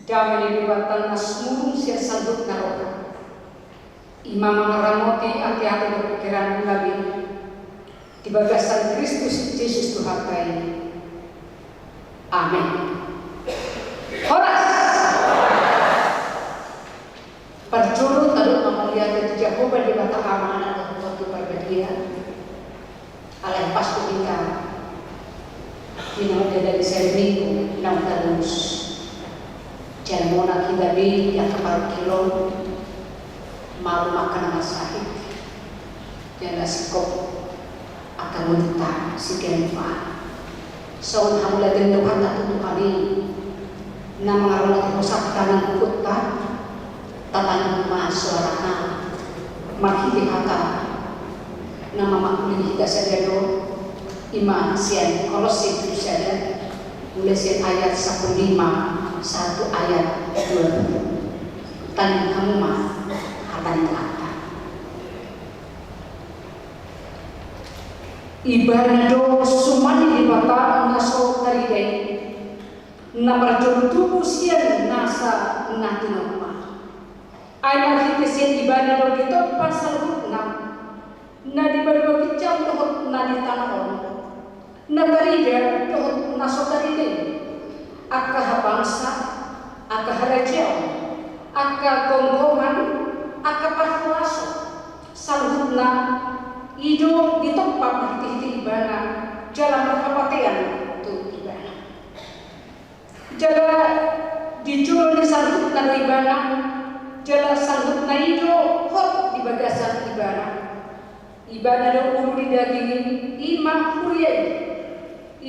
Dame ni Debata na sumurung sian saluhut na roha, i ma mangaramoti ateate dohot pingkiranmuna be, di bagasan Kristus Jesus Tuhanta i. Amen. Horas. Parjolo tadok ma mauliate tu Jahowa Debata Ama, Anak dohot Tondi Parbadia. Alai pas do hita di na mardadali sari Minggu naung tarus, jala monang hita be di angka parungkilon, malum angka na marsahit, jala singkop angka ngolunta siganup ari. Songon hamauliateon do hata tu Tuhan i na mangaramoti hosanta nang gokhonta. Tatangihon ma soarana marhite hata na mamangkulingi hita sadari on, i ma sian Kolosse pitu sada, mulai sian ayat sampulu lima sahat tu ayat dua pulu. Tangianghon hamu ma hata ni Tuhanta. Ibana do suman ni Debata na so tarida i, na marjolo tubu sian nasa na tinompa. Ai marhite sian Ibana do ditompa saluhutna na di banua ginjang dohot na di tano on, na tarida dohot na so tarida i, angka habangsa, angka harajaon, angka gonggongan, angka parhorason. Saluhutna i do ditompa marhitehite Ibana, jala marhapatean tu Ibana. Jala di jolo ni saluhutna do Ibana, jala saluhutna i do hot di bagasan Ibana. Ibana do ulu ni daging i, i ma huria i.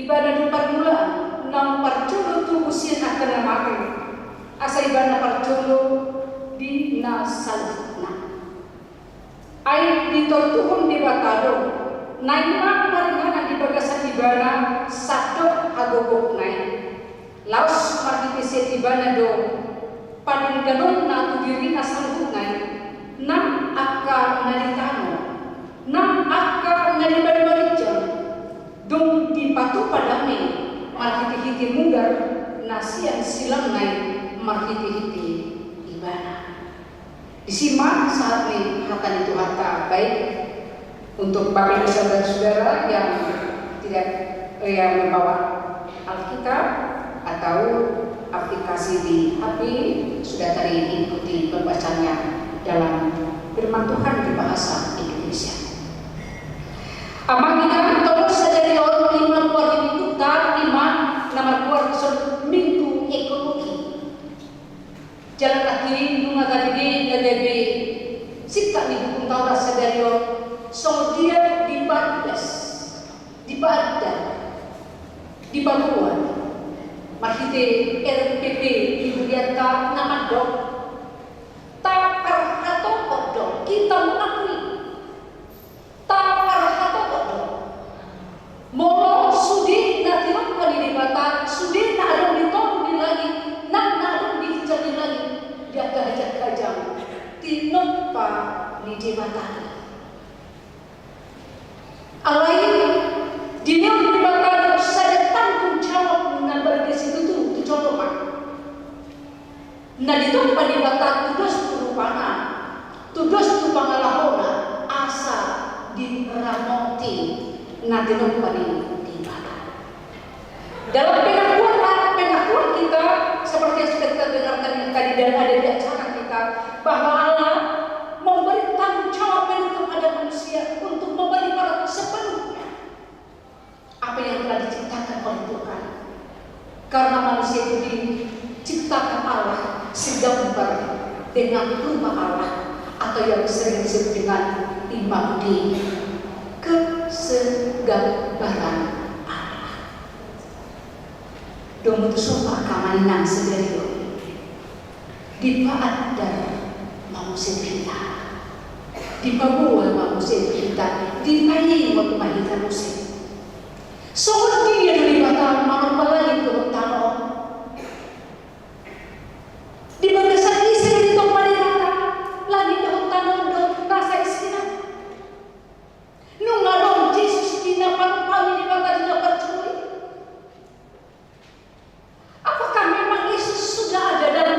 Ibana do parmulaan naung parjolo tubu sian angka na mate, asa Ibana parjolo di na saluhutna. Ai ditortuhon Debata do, naeng ma maringanan di bagasan Ibana sandok hagogokna i. Laos marhite sian Ibana do padengganonna tu dirina saluhutna i, nang angka na di tano, nang angka na di banua ginjang. Dung dipatupa dame marhitehite mudar na sian silangna i marhitehite Ibana. Disi ma sahat ni hata ni Tuhanta. Baik, untuk Bapak Ibu Saudara-saudara yang tidak, yang membawa Alkitab atau aplikasi di H P, sudah tadi ikuti pembacaannya dalam firman Tuhan di bahasa Indonesia. Amang inang, topik sadari on i ma goar ni Minggunta, i ma na margoar Minggu Ekologi. Jala nangkin nunga tarida na gabe singkat ni Buku Taurat sadari on, songon dia dipardas, dipaandar, dipaboa marhite R P P di hurianta na mandok: Taparhatopot do, kita mengakui. Taparhatopot do. Molo sude na tinompa ni Debata, sude na adong di toru ni langit, nang na adong di ginjang ni langit, di angka hajang-hajang, tinompa ni Debata. Alai dilehon Debata sada tanggung jawab na badia situtu tu jolma. Na ditompa Debata tudos tu rupana, tudos tu pangalahona, asa diramoti na tinompa ni Debata. Dalam pengakuan, pengakuan kita, seperti yang sudah kita dengarkan yang tadi dan ada di acara kita, bahwa Allah memberi tanggung jawab kepada manusia untuk memelihara sepenuhnya apa yang telah diciptakan oleh Tuhan. Karena manusia itu diciptakan Allah segambar dengan rupa Allah, atau yang sering disebut dengan imago Dei, kesegambaran Allah. Dung i tutu, amang inang sadari on, dipaandar ma muse hita, dipaboa ma muse hita, dipaingot ma hita muse. Songon dia do Debata manompa langit dohot tano on? Di bagasan ise do ditompa Debata langit dohot tano on dohot nasa isina? Nunga adong Jesus di na panompaan ni Debata di na parjolo i? Apakah memang Yesus sudah ada dan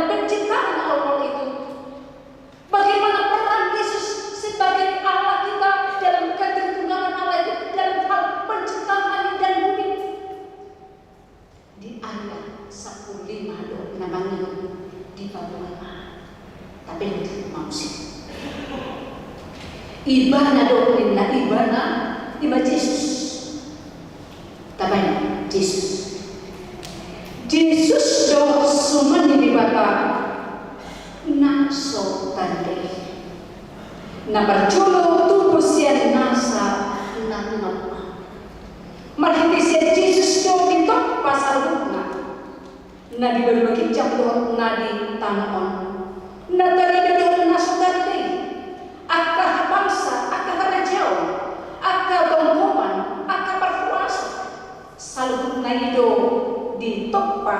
Pendek ma muse. Ibana do ninna, ibana, ima Jesus. Tabaen Jesus. Jesus do suman ni Debata na so tanda i, na parjolo tubu sian nasa na tumompa. Marhite sian Jesus do ditompa saluhutna. Na di banua ginjang dohot na di tano on. Na tarida dohot na so tarida i. Angka habangsa, angka harajaon, angka gomgoman, angka parhuaso. Saluhutna i do ditompa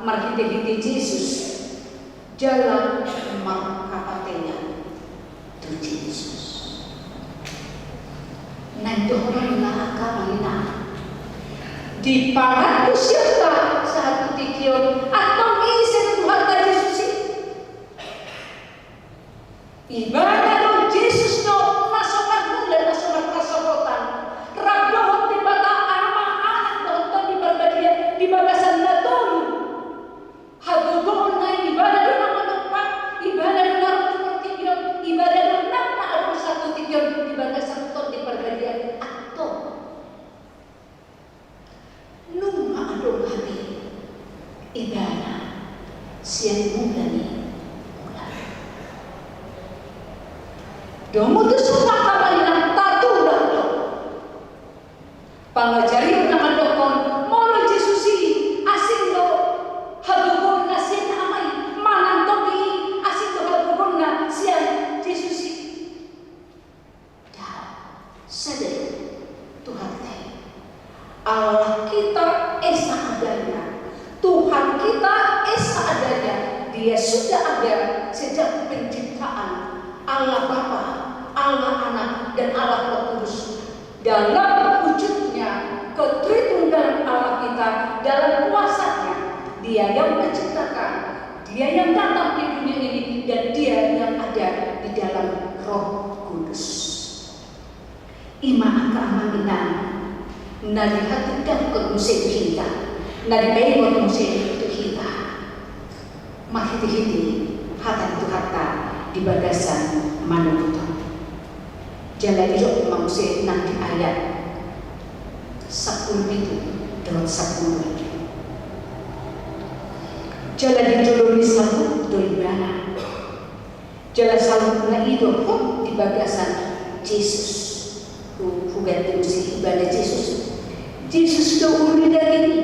marhitehite Jesus. Jala marhapatean tu Jesus. Naeng dohonon na angka amang inang, di paranku sian ta sahat tu tingki on, antong ise do Tuhanta Jesus i? Ibana do Jesus do na so marmula, na so marhasohotan. Rap dohot Debata Ama, Anak dohot Tondi Parbadia di bagasan na tolu. Hagogoonna i, ibana do na manompa, ibana do na ro tu portibi on, ibana do nang na adong sahat tu tingki on di bagasan Tondi Parbadia antong. Nunga adong hape ibana sian mula ni mula. Domu tuson ma hamu inang, tatulang do. Pangajarion na mandokkon molo Jesus i asing do hagogoonna sian Ama i, manang Tondi i asing do hagogoonna sian Jesus i. Daong, sada i Tuhanta i. Allah kita esa adanya, Tuhan kita esa adanya, Dia sudah ada sejak penciptaan. Allah Bapa, Allah Anak, dan Allah Roh Kudus. Dalam wujudnya ketritunggalan Allah kita, dalam kuasanya, Dia yang menciptakan, Dia yang datang ke dunia ini, dan Dia yang ada di dalam Roh Kudus. Ima angka amang inang, na dihatindangkon muse tu hita, na dipaingot muse tu hita. Marhitehite hata ni Tuhanta di bagasan manuhot on. Jala didok ma muse nang di ayat sampulu pitu dohot sampulu opat. Jala di jolo ni saluhut do ibana. Jala saluhutna i do hot di bagasan Jesus. Hu-, huganti muse ibana Jesus. Jesus do ulu ni daging i.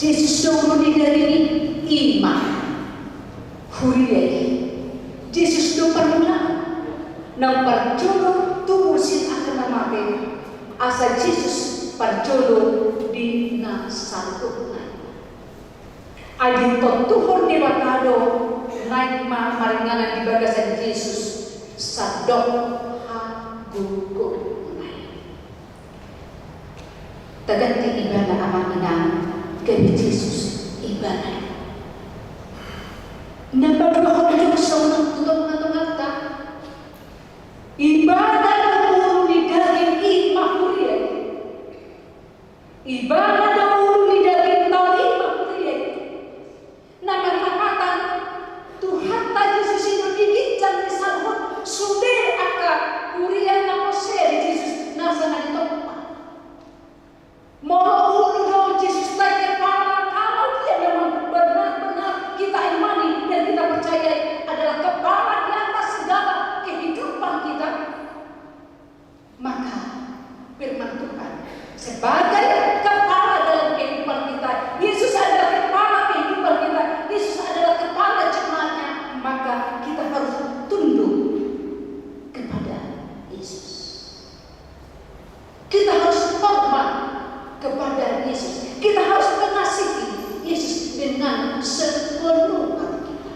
Jesus do ulu ni daging i, ima huria i. Jesus do parmulaan. Naung parjolo tubu sian angka na mate, asa Jesus parjolo di na saluhutna i. Ai ditontuhon Debata do naeng ma maringanan di bagasan Jesus sandok hagogoonna i. Taganti ibana amang inang, gabe Jesus ibana. Na paduahon, jongjong tu tonga-tonganta. Ibana do ulu ni daging i, ima huria i. Ibana do ulu ni daging, ima huria i. Na marlapatan, Tuhanta Jesus i do di ginjang ni saluhut sude angka huria na porsea di Jesus nasa na ditompa. Molo ulu do Jesusta i kepala, kalau Dia memang benar-benar kita imani dan kita percayai adalah kepala di atas segala kehidupan kita, maka firman Tuhan, sebagai kepala dalam kehidupan kita, Yesus adalah kepala kehidupan kita, Yesus adalah kepala jemaatnya, maka kita harus tunduk kepada Yesus. Kita harus hormat kepada Yesus. Kita harus mengasihi Yesus dengan sepenuh hati kita.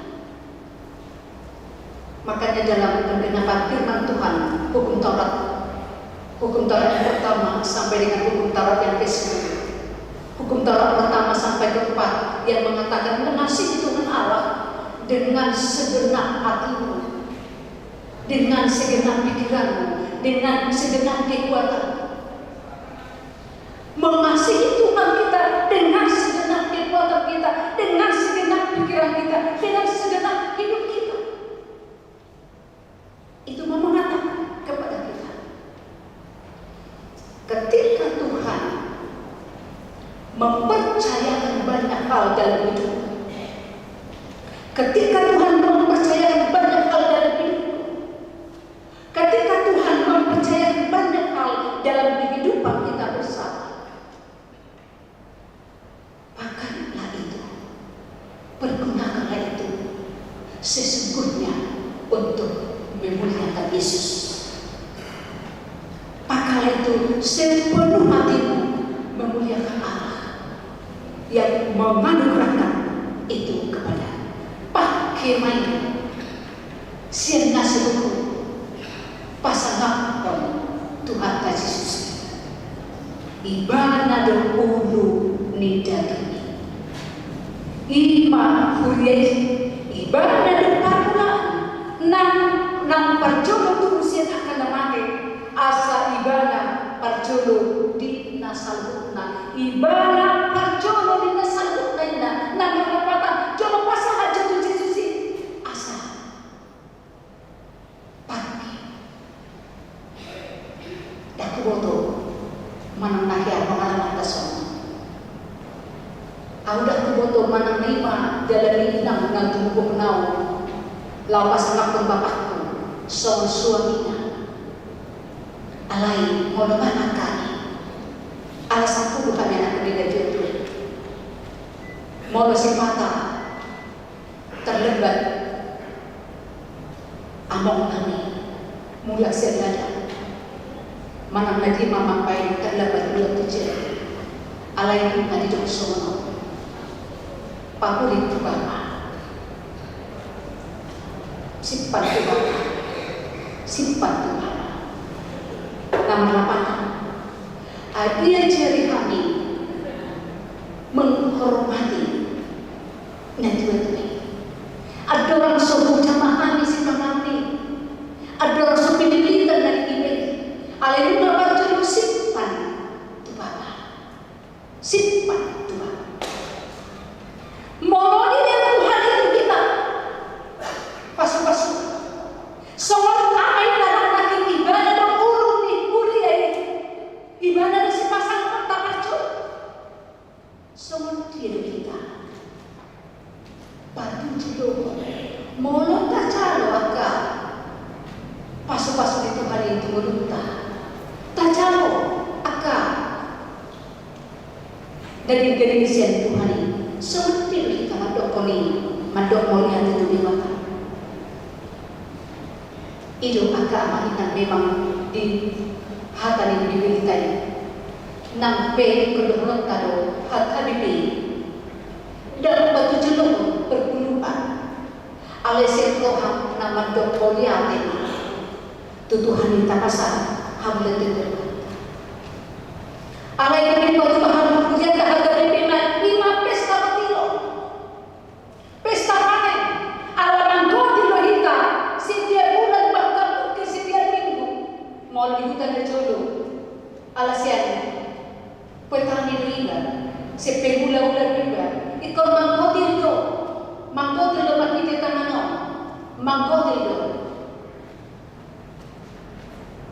Makanya dalam penggenapan firman Tuhan, Hukum Taurat, Hukum Taurat yang pertama sampai dengan Hukum Taurat yang kesepuluh. Hukum Taurat pertama sampai keempat yang mengatakan mengasihi Tuhan Allah dengan segenap hatimu, dengan segenap pikiranmu, dengan segenap kekuatanmu. Mengasihi Tuhan kita dengan segenap kekuatan kita, dengan segenap pikiran kita, dengan Ketika Tuhan mempercayakan banyak hal dalam hidupku, ketika Tuhan mempercayakan banyak hal dalam kehidupan kita bersama, pakailah itu, pergunakanlah itu sesungguhnya untuk memuliakan Yesus. Pakailah itu sepenuh hatimu memuliakan Allah yang menganugerahkan itu kepada pakai main sian na so huhut pasangaphon Tuhanta Jesus. Ibana do ulu ni daging i. I ma huria i, ibana do parmulaan nang, nang parjolo tubu sian angka na mate, asa ibana parjolo di na saluhutna. Ibana parjolo di na saluhutna inna, na marlapatan jolo pasahat jo tu Jesus i. Asa pangke. Ndang huboto manang na hea pangalamanta songon on. Ahu ndang huboto manang na i ma jala ni inang na tumubuk na laho pasangaphon bapakku songon suamina. Alai molo manang hami, alasan huhut hami anak ni raja i. Molo sipata terlambat among nami mulak sian ladang, manang na dia ma mambaen terlambat mulak tu jera, alai na didok songon on: Pauli tu bapa, simpan tu bapa, simpan tu bapa. Na marlapatan, ai diajari hami menghormati na tuatua i. Andorang so hujama hami sipanganon i, andorang so pinillitan na di iba i, alai nunga parjolo simpan tu bapa, simpan tu bapa. Molo dilehon Tuhan i tu hita pasupasu songon ama i na nangkin, ibana do ulu ni huria i, ibana do sipasahathon taparjolo. Songon dia do hita patujolo molo tajalo angka pasupasu ni Tuhan i tu ngolunta, tajalo angka dagingdaging sian Tuhan i? Songon dia do hita mandokkon i, mandok mauliate tu Debata? I do angka amang inang, memang di hata ni Debata i, nang pe ingkon dohononta do hata Debata i, ndang patujolo perguluan, alai sian roha na mandok mauliate ma tu Tuhan i tapasahat hamu leleng. Alai gabe parubahan huria, ndang gabe pe ma i ma pesta patiro. Pesta panen, ala manggotil do hita setiap bulan, bahkan mungkin setiap minggu. Molo di huta na jolo, ala sian petani do iba, sian pengulahula do iba, ingkon manggotil do, manggotil do marhite tangan on, manggotil do.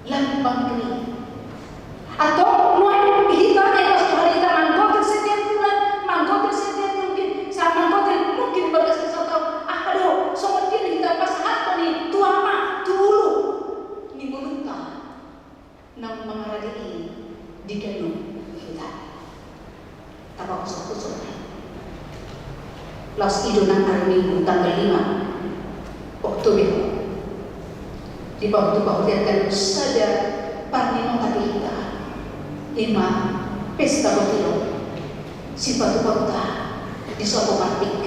Lam bangkri. Atau nuaeng hita na ipas Tuhan hita manggotil setiap bulan, manggotil setiap mungkin, sa manggotil mungkin bagas sataon. Aha do, songon dia do hita pasahathon i tu ama, tu ulu ni ngolunta na mangarade i di ganup hita. Tapausok-usok ma i. Laos i do nang ari Minggu tanggal lima Oktober, dipahutu-pahutihon sada parningotan di hita, i ma pesta botilo, sipatupahuta di sopo marpik.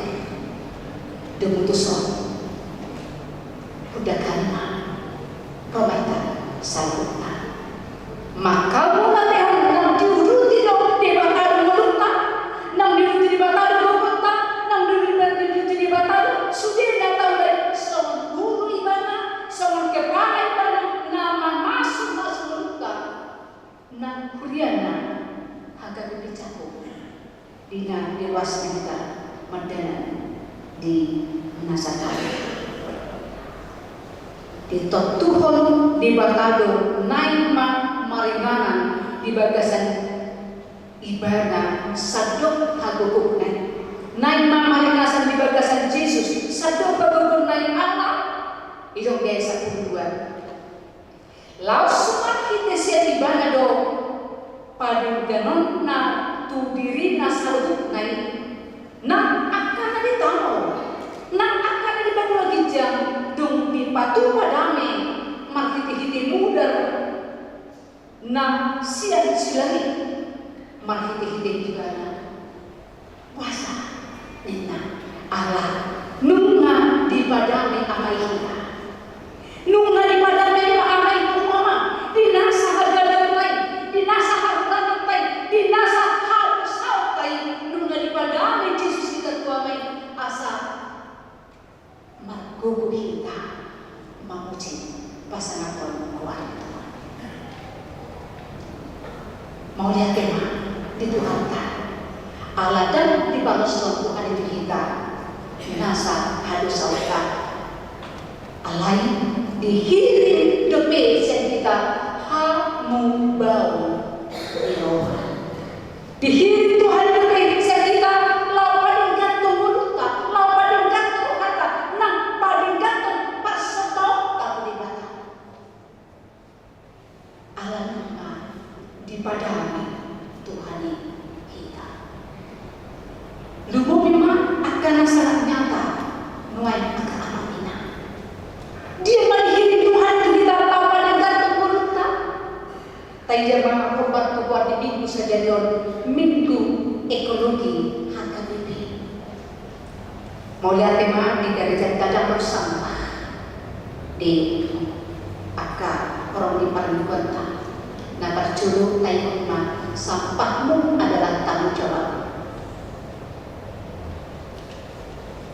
Domu tuson, hundang hami ma. Ro ma hita saluhutna. Manghaholongi nang diuduti do Debata do ngolunta, nang diuduti Debata do gogonta, nang diuduti Debata do sude na taula i, songon guru ibana, songon kepala ibana, na mamasu-masu ngolunta, nang huriana, hagabe pe jago di na ruas ni hita mardalan di na sahali. Ditontuhon Debata do naeng ma maringanan di bagasan ibana sandok hagogona i. Naeng ma maringanan di bagasan Jesus Ibana, boasa ninna? Ala nunga dipadame Ama i hita. Nunga dipadame Ama i tu Ama, di nasa hagaleonta i, di nasa hahuranonta i, di nasa hadosaonta i, nunga dipadame Jesus hita tu Ama i, asa margogo hita mamuji pasangaphon goar ni Tuhan. Mauliate ma di Tuhanta, ala ndang dibalos Tuhan i tu hita nasa hadosaonta. Alai dihirim dope sian hita hamubaon ni roha. Dihirim Tuhan dope sian hita laho padengganhon ngolunta, laho padengganhon rohanta, nang padengganhon parsontonta tu Debata. Ala nunga dipadame Tuhan i hita. Lumobi ma angka na sangat nyata nuaeng angka amang inang. Dia ma dihirim Tuhan tu hita laho padengganhon ngolunta. Taida ma hombar tu goar ni Minggu sadari on, Minggu Ekologi H K B P. Mauliate ma di garejanta ndang ro sampah di angka horong ni parmingguanta. Na parjolo taingot ma, sampahmu adalah tanggung jawab.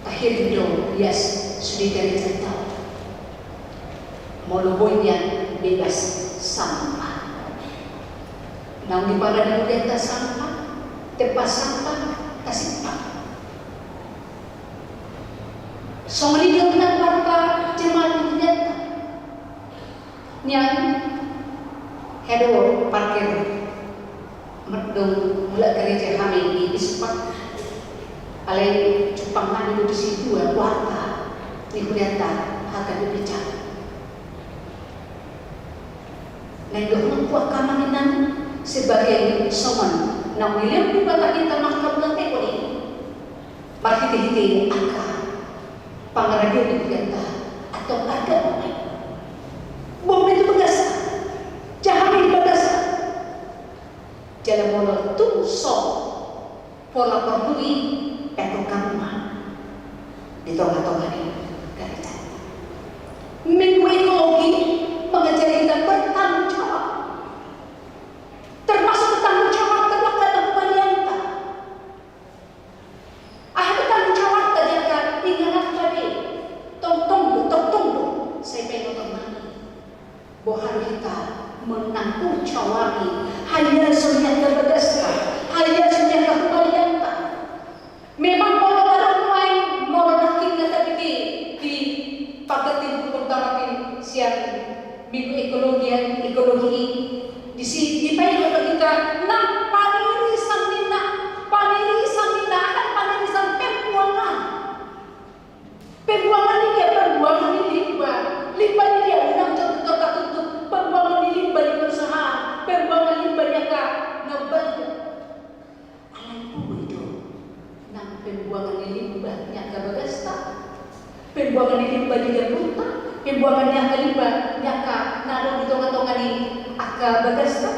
Tahirim do ias sude garejanta. Molo boi nian bebas sampah. Naung diparadi hurianta sampah, tempat sampah, tasimpang. Songon i do nang parjamaah ni hurianta. Nian, hea do parkir, dung mulak gareja hami di Bispak. Alai jumpang hami do disi dua warta ni hurianta, H K B P Jabu. Naeng dohononku angka amang inang, sebagai songon naung dilehon Debata hita mangkabulatehon i, marhitehite angka pangaradion ni hurianta, antong arga ma i. Buang ma i tu bagasta, jaha ma i di bagasta. Jala molo tung so pola porlu i, petok hamu ma di tongatonga ni gareja. Minggu Ekologi mangajari hita bertanggung jawab. Termasuk bertanggung jawab terhadap hubungan. Aha do tanggung jawabta di angka ingananta be? Tongtong do, tongtong do, sai paingoton nami. Boha do hita menanggung jawab i, haiason ni angka bagasta, haiason ni angka hubalianta. Memang molo tadok nuaeng, molo nangkin na tabege di pangganti ni turpukta nangkin sian Minggu Ekologi, Ekologi i, disi dipaingot do hita nang panirisan ninna, panirisan ninna, aha panirisan? Pembuangan. Pembuangan ni dia? Pembuangan ni limba. Limba ni dia? Unang jotjot tatutup. Pembuangan ni limba di perusahaan, pembuangan limba di angka na umbahen. Alai boi do nang pembuangan ni limba ni angka bagasta, pembuangan ni limba ni gandurta, pembuangan ni angka limba ni angka na adong di tongatonga ni angka bagasta.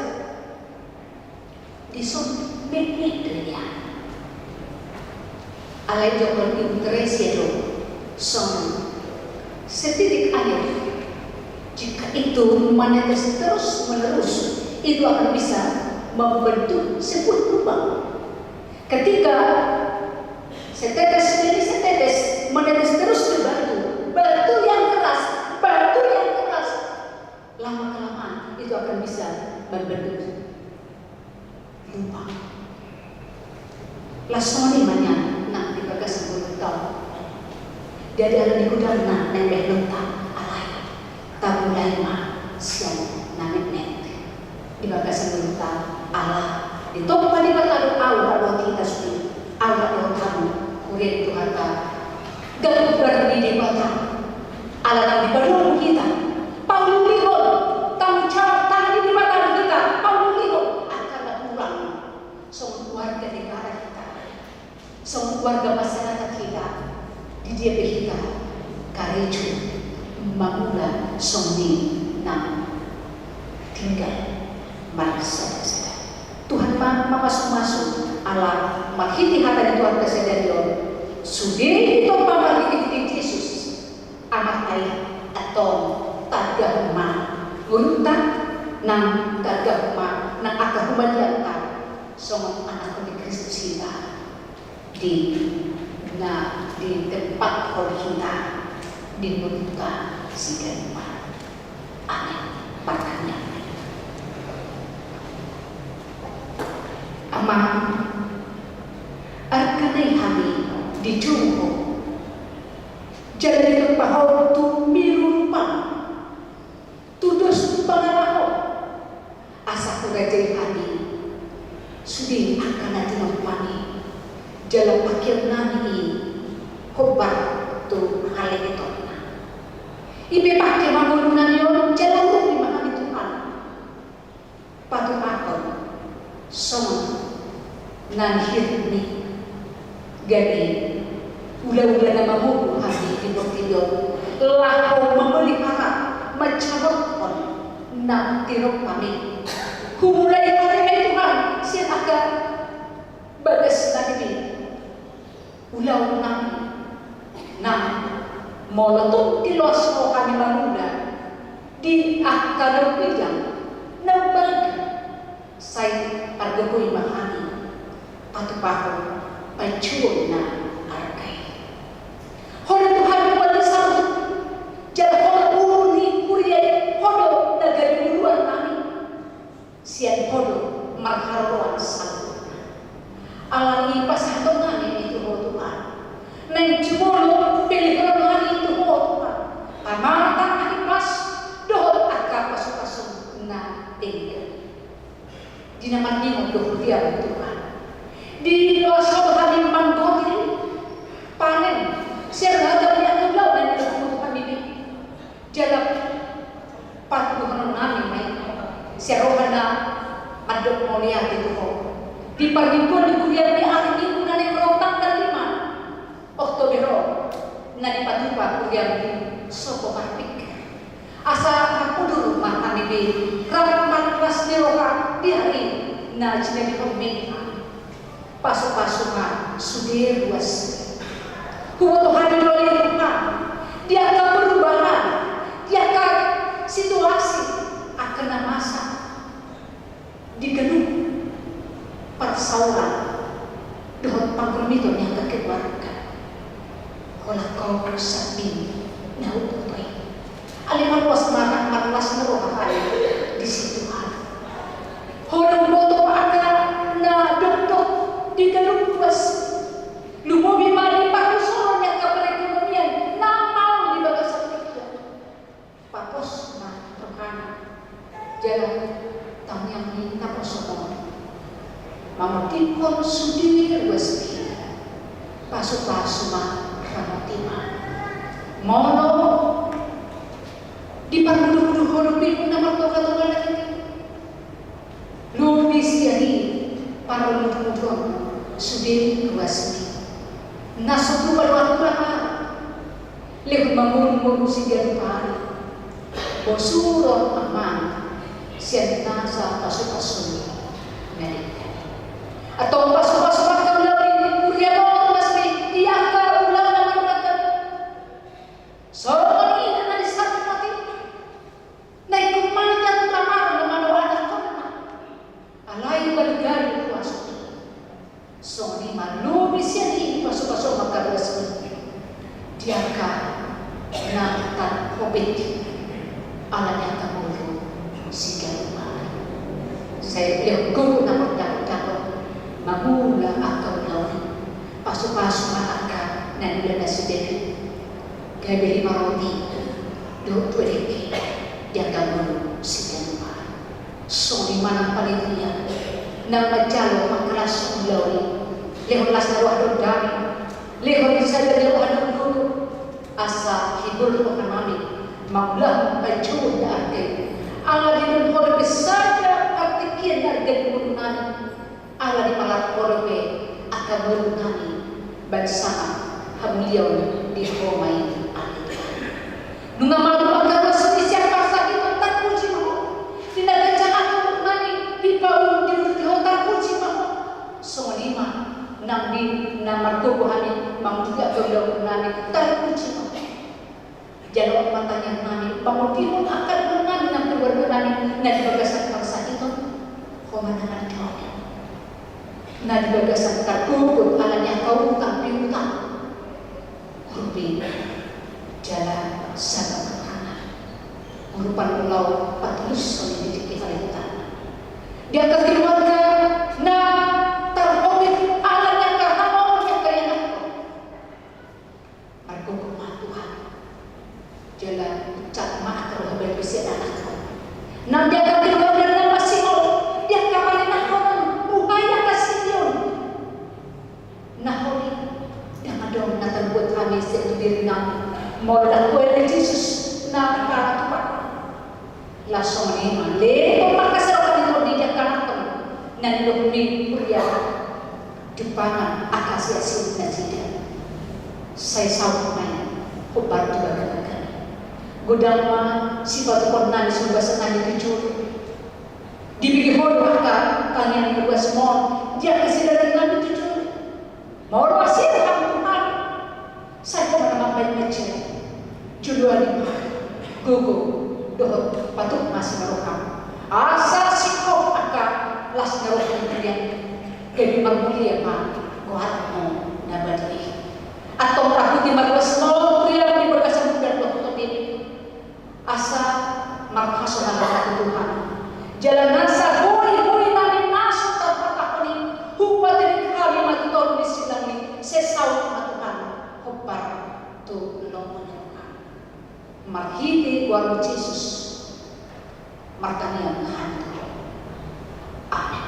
Dison metmet do i. Alai jokon Ibu Teresia do songon setitik air, jika itu menetes terus menerus, itu akan bisa membentuk sebuah lubang. Ketika setetes demi setetes menetes terus ke batu, batu yang keras, batu yang keras, lama-kelamaan itu akan bisa membentuk lubang. Laos songon i ma nian nang di bagasan ngolunta on. Jadi ala ni godang na naeng bahenonta, alai tamulai ma sian na metmet di bagasan ngolunta. Ala ditompa Debata do ahu, ahu dohot hita sude, ahu dohot hamu, huria ni Tuhanta, gambar ni Debata. Ala naung dipadomu hita, paulihon, tanggung jawab tangan ni Debata do hita, paulihon angka na hurang. Songon warga negara hita, songon warga masyarakat hita, di dia pe hita karejo mangula songon i nang tinggal marsadasada. Tuhan Mamasumasu ala marhite hata ni Tuhanta sadari on, sude ditompa marhitehite Jesus Amanta i, antong targahum ma ngolunta, nang targahum ma nang angka humaliangta songon anakhon ni Kristus hita di na ditempathon hita di ngolunta siganup ari. Amen. Martangiang. Amang, arga nai hami dijou Ho, jala ditompa Ho tu miru rupam, tu dos tu pangarahon, asa hurajai hami sude angka na tinompami, jala pangkeon nami i hombar tu haleletonna. I pe pangke ma ngolu nami on, jala urupi ma hami Tuhan, patupahon songon na nihirikmi, gabe ulaula na mamogu hami di portibi on, laho mamelihara, manjamothon na tinompami. Humulai hami ma i Tuhan sian angka bagas nami, ulaon nami, nang molo tung diloas Ho hami mangula di angka na umbidang, na umbahen, sai pargogoi ma hami patupahon panjouon na arga i. Ho do Tuhan, Tuhan ni saluhut, jala Ho do uhum ni huria i, Ho do na gabe uluan nami. Sian Ho do marharoroan saluhutna. Alani i pasahaton nami ma i tu Ho Tuhan, naeng jumolo pelehonon nami tu Ho Tuhan, pamatang na hipas dohot angka pasupasu na denggan. Di na marningot do huriaM Tuhan, diloas Ho do hami manggohi panen sian ragam ni angka ulaon na nilehonMu tu hami. Jala patuduhonon nami ma i sian roha na mandok mauliate tu Ho di parmingguon ni huriaM di ari Minggu na naeng ro, tanggal lima Oktober on, na dipatupa huriaM di sopo marpingkir. Asa marpudun ma hami be rap marlas ni roha di ari na jinadihonMi hami. Pasupasu ma sude ruas. Huboto hami do ale Tuhan, di angka perubahan, di angka situasi, angka na masa di ganup parsaulian dohot panggulmiton ni angka keluarga. Holan Ho sambing na huboto i. Ale marlas ma, marlas ma roha hami disi Tuhan. Ho do umboto angka na dokdok di ganup ruas. Lumobi ma di parhusoron ni angka perekonomian na maol di bagasan tingki on. Papos ma rohana. Jala tangiang ni naposoM on, mangondikkon sude ruas i. Pasupasu ma, ramoti ma. Molo diparmuduhon Ho dope na martongkatongka nangkin i, lobi sian i parmuduhon sude ruas i. Na so tupa do aturana, lehon ma ngolungolu siganup ari. Bosuron Amang sian nasa pasupasu na denggan. Antong pasupasu ma angka ulaon i, huriaMu ruas i, di angka ulaon na marragam. Songon i na di satu mati. Na ingkon manjak tamaron na manoa anakkonna. Alai balga do kuasaM. Songon i ma lobi sian i, pasupasu ma angka ruas i di angka na tarhobet ala ni angka ngolu siganup ari. Sai lehon gogo na mardapotdapot mangula angka ulaon i. Pasupasu ma angka na niula nasida i. Gabe lima roti dohot dua dengke di angka ngolu siganup ari. Songon i ma nang panitia na manjalo mangkalashon ulaon i, lehon las ni roha dohot dame, lehon sada ni roha dohot gogo, asa hibolhon hami mangulahon panjouon na arga i. Ala dilehon Ho dope sada partingkian na arga di ngolu nami. Ala dipalar Ho dope angka ngolu nami bahen sangap hamuliaon di Ho ma i, ale Tuhan. Nunga malum angka ruas i sian parsahiton, tarpuji ma Ho. Di na ganjang angka ngolu nami dipaulun diuduti Ho, tarpuji Tarpuji ma. Jalo ma tangiang nami, pamodihon angka dongan nami, keluarga nami na di bagasan parsahiton, Ho ma na mandok, na di bagasan targogot ala ni angka utang piutang. Hurbi jala saba rohana. Urupan ulau patulushon di tingki parenta. Di angka keluarga na tarhobit ala ni angka hamaol ni angka ianakhon. Margogo ma Tuhan. Jala ucap ma angka roha balik sian anakhon. Nang di angka keluarga na masihol, di angka panenakhon, buhai angka sition. Na holi, ndang adong na tarbuat hami sian tu diri nami. Molo ndang Tuhan Jesus na paratupa. Laos songon i ma, lehon ma angka saroha ni tondi di angka anakhon na nidokhon ni huria, jumpang ma angka siasin nasida. Sai saut ma i hombar tu bagabaga. Godang ma sipatupaon nami, sumbasan nami tu jolo. Dibege Ho do angka tangiang na ruas on di angka sidari nami tu jolo. Mauliate ma di Ho Tuhan. Sai Ho ma na mambahen mansai. Joloani ma gogo dohot patuk ma sian roham, asa singkop angka las ni roha ni huria, gabe marmulia ma goarmu na badia i. Antong rahuti ma ruas ni roha di bagasan bulan dohot topik i. Asa marhasohotan hita tu Tuhan. Jala nasa boi-boi nami na so tarpatahon i, hupatirik hami ma tu toru ni silang i, sai saut ma Tuhan hombar tu lomo ni roham. Marhite goar ni Jesus, martangiang hami tu Ho. Amen.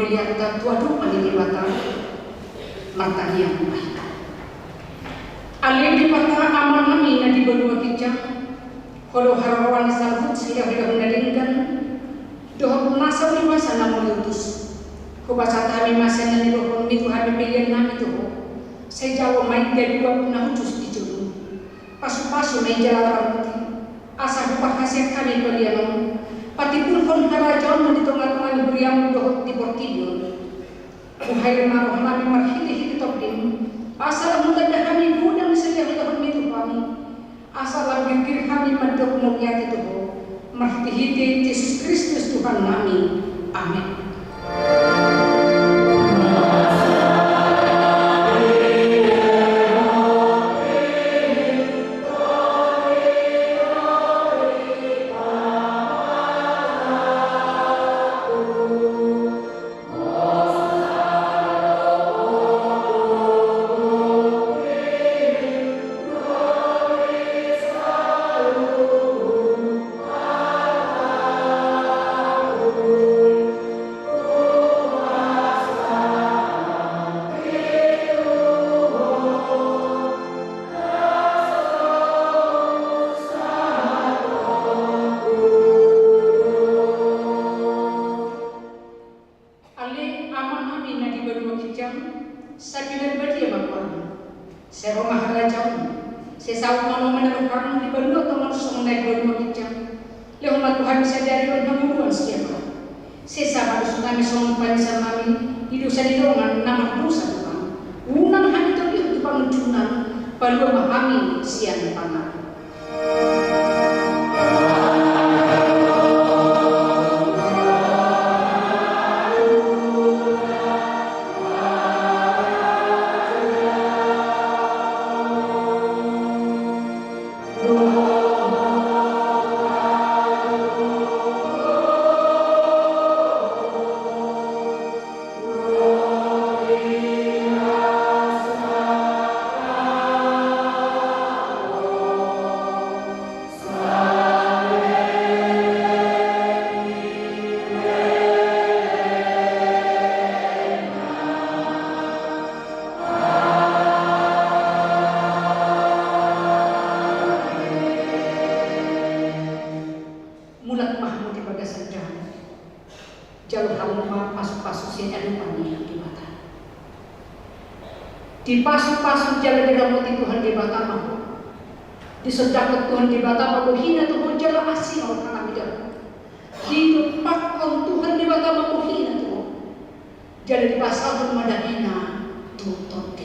Ia tu adopan ni Debata. Martangiang ma hita. Ale Debata Amanami na di banua ginjang, Ho do haroroan ni saluhut silehon-lehon na denggan dohot nasa uli basa na mauliutus. Hubasat hami ma sian na nidokhonmi tu hami pelean nami tu Ho. Sai jalo ma i gabe uap na hushus di jolom. Pasu-pasu ma i jala ramoti, asa huparhaseang hami pelean on patimbulhon harajaonmu di tonga-tonga ni huriamu dohot di portibi on. Buhai ma rohanami marhite-hite Tondim, asa lam hutanda hami godang ni silehon-lehonmi tu hami, asa lam girgir hami mandok mauliate tu Ho, marhite-hite Jesus Kristus Tuhannami. Amen. Ale Amanami na di banua ginjang, sai pinarbadia ma goarmu. Sai ro ma harajaonmu. Sai saut ma lomo ni roham di banua tonga on songon na di banua ginjang. Lehon ma tu hami sadari on hangoluan siapari. Sesa ma dosanami songon panesanami di dosa ni dongan na mardosa tu hami. Unang hami togihon tu pangunjunan, palua ma hami sian pangago. Mulak ma hamu di bagasan jabu. Jalo hamu ma pasu-pasu sian adopan ni Debata. Dipasu-pasu jala diramoti Tuhan Debata ma ho. Disondangkon Tuhan Debata ma bohina tu ho jala asi ma rohanami tu ho. Didompakhon Tuhan Debata ma bohina tu ho. Jala dipasaulhon ma damena tu ho.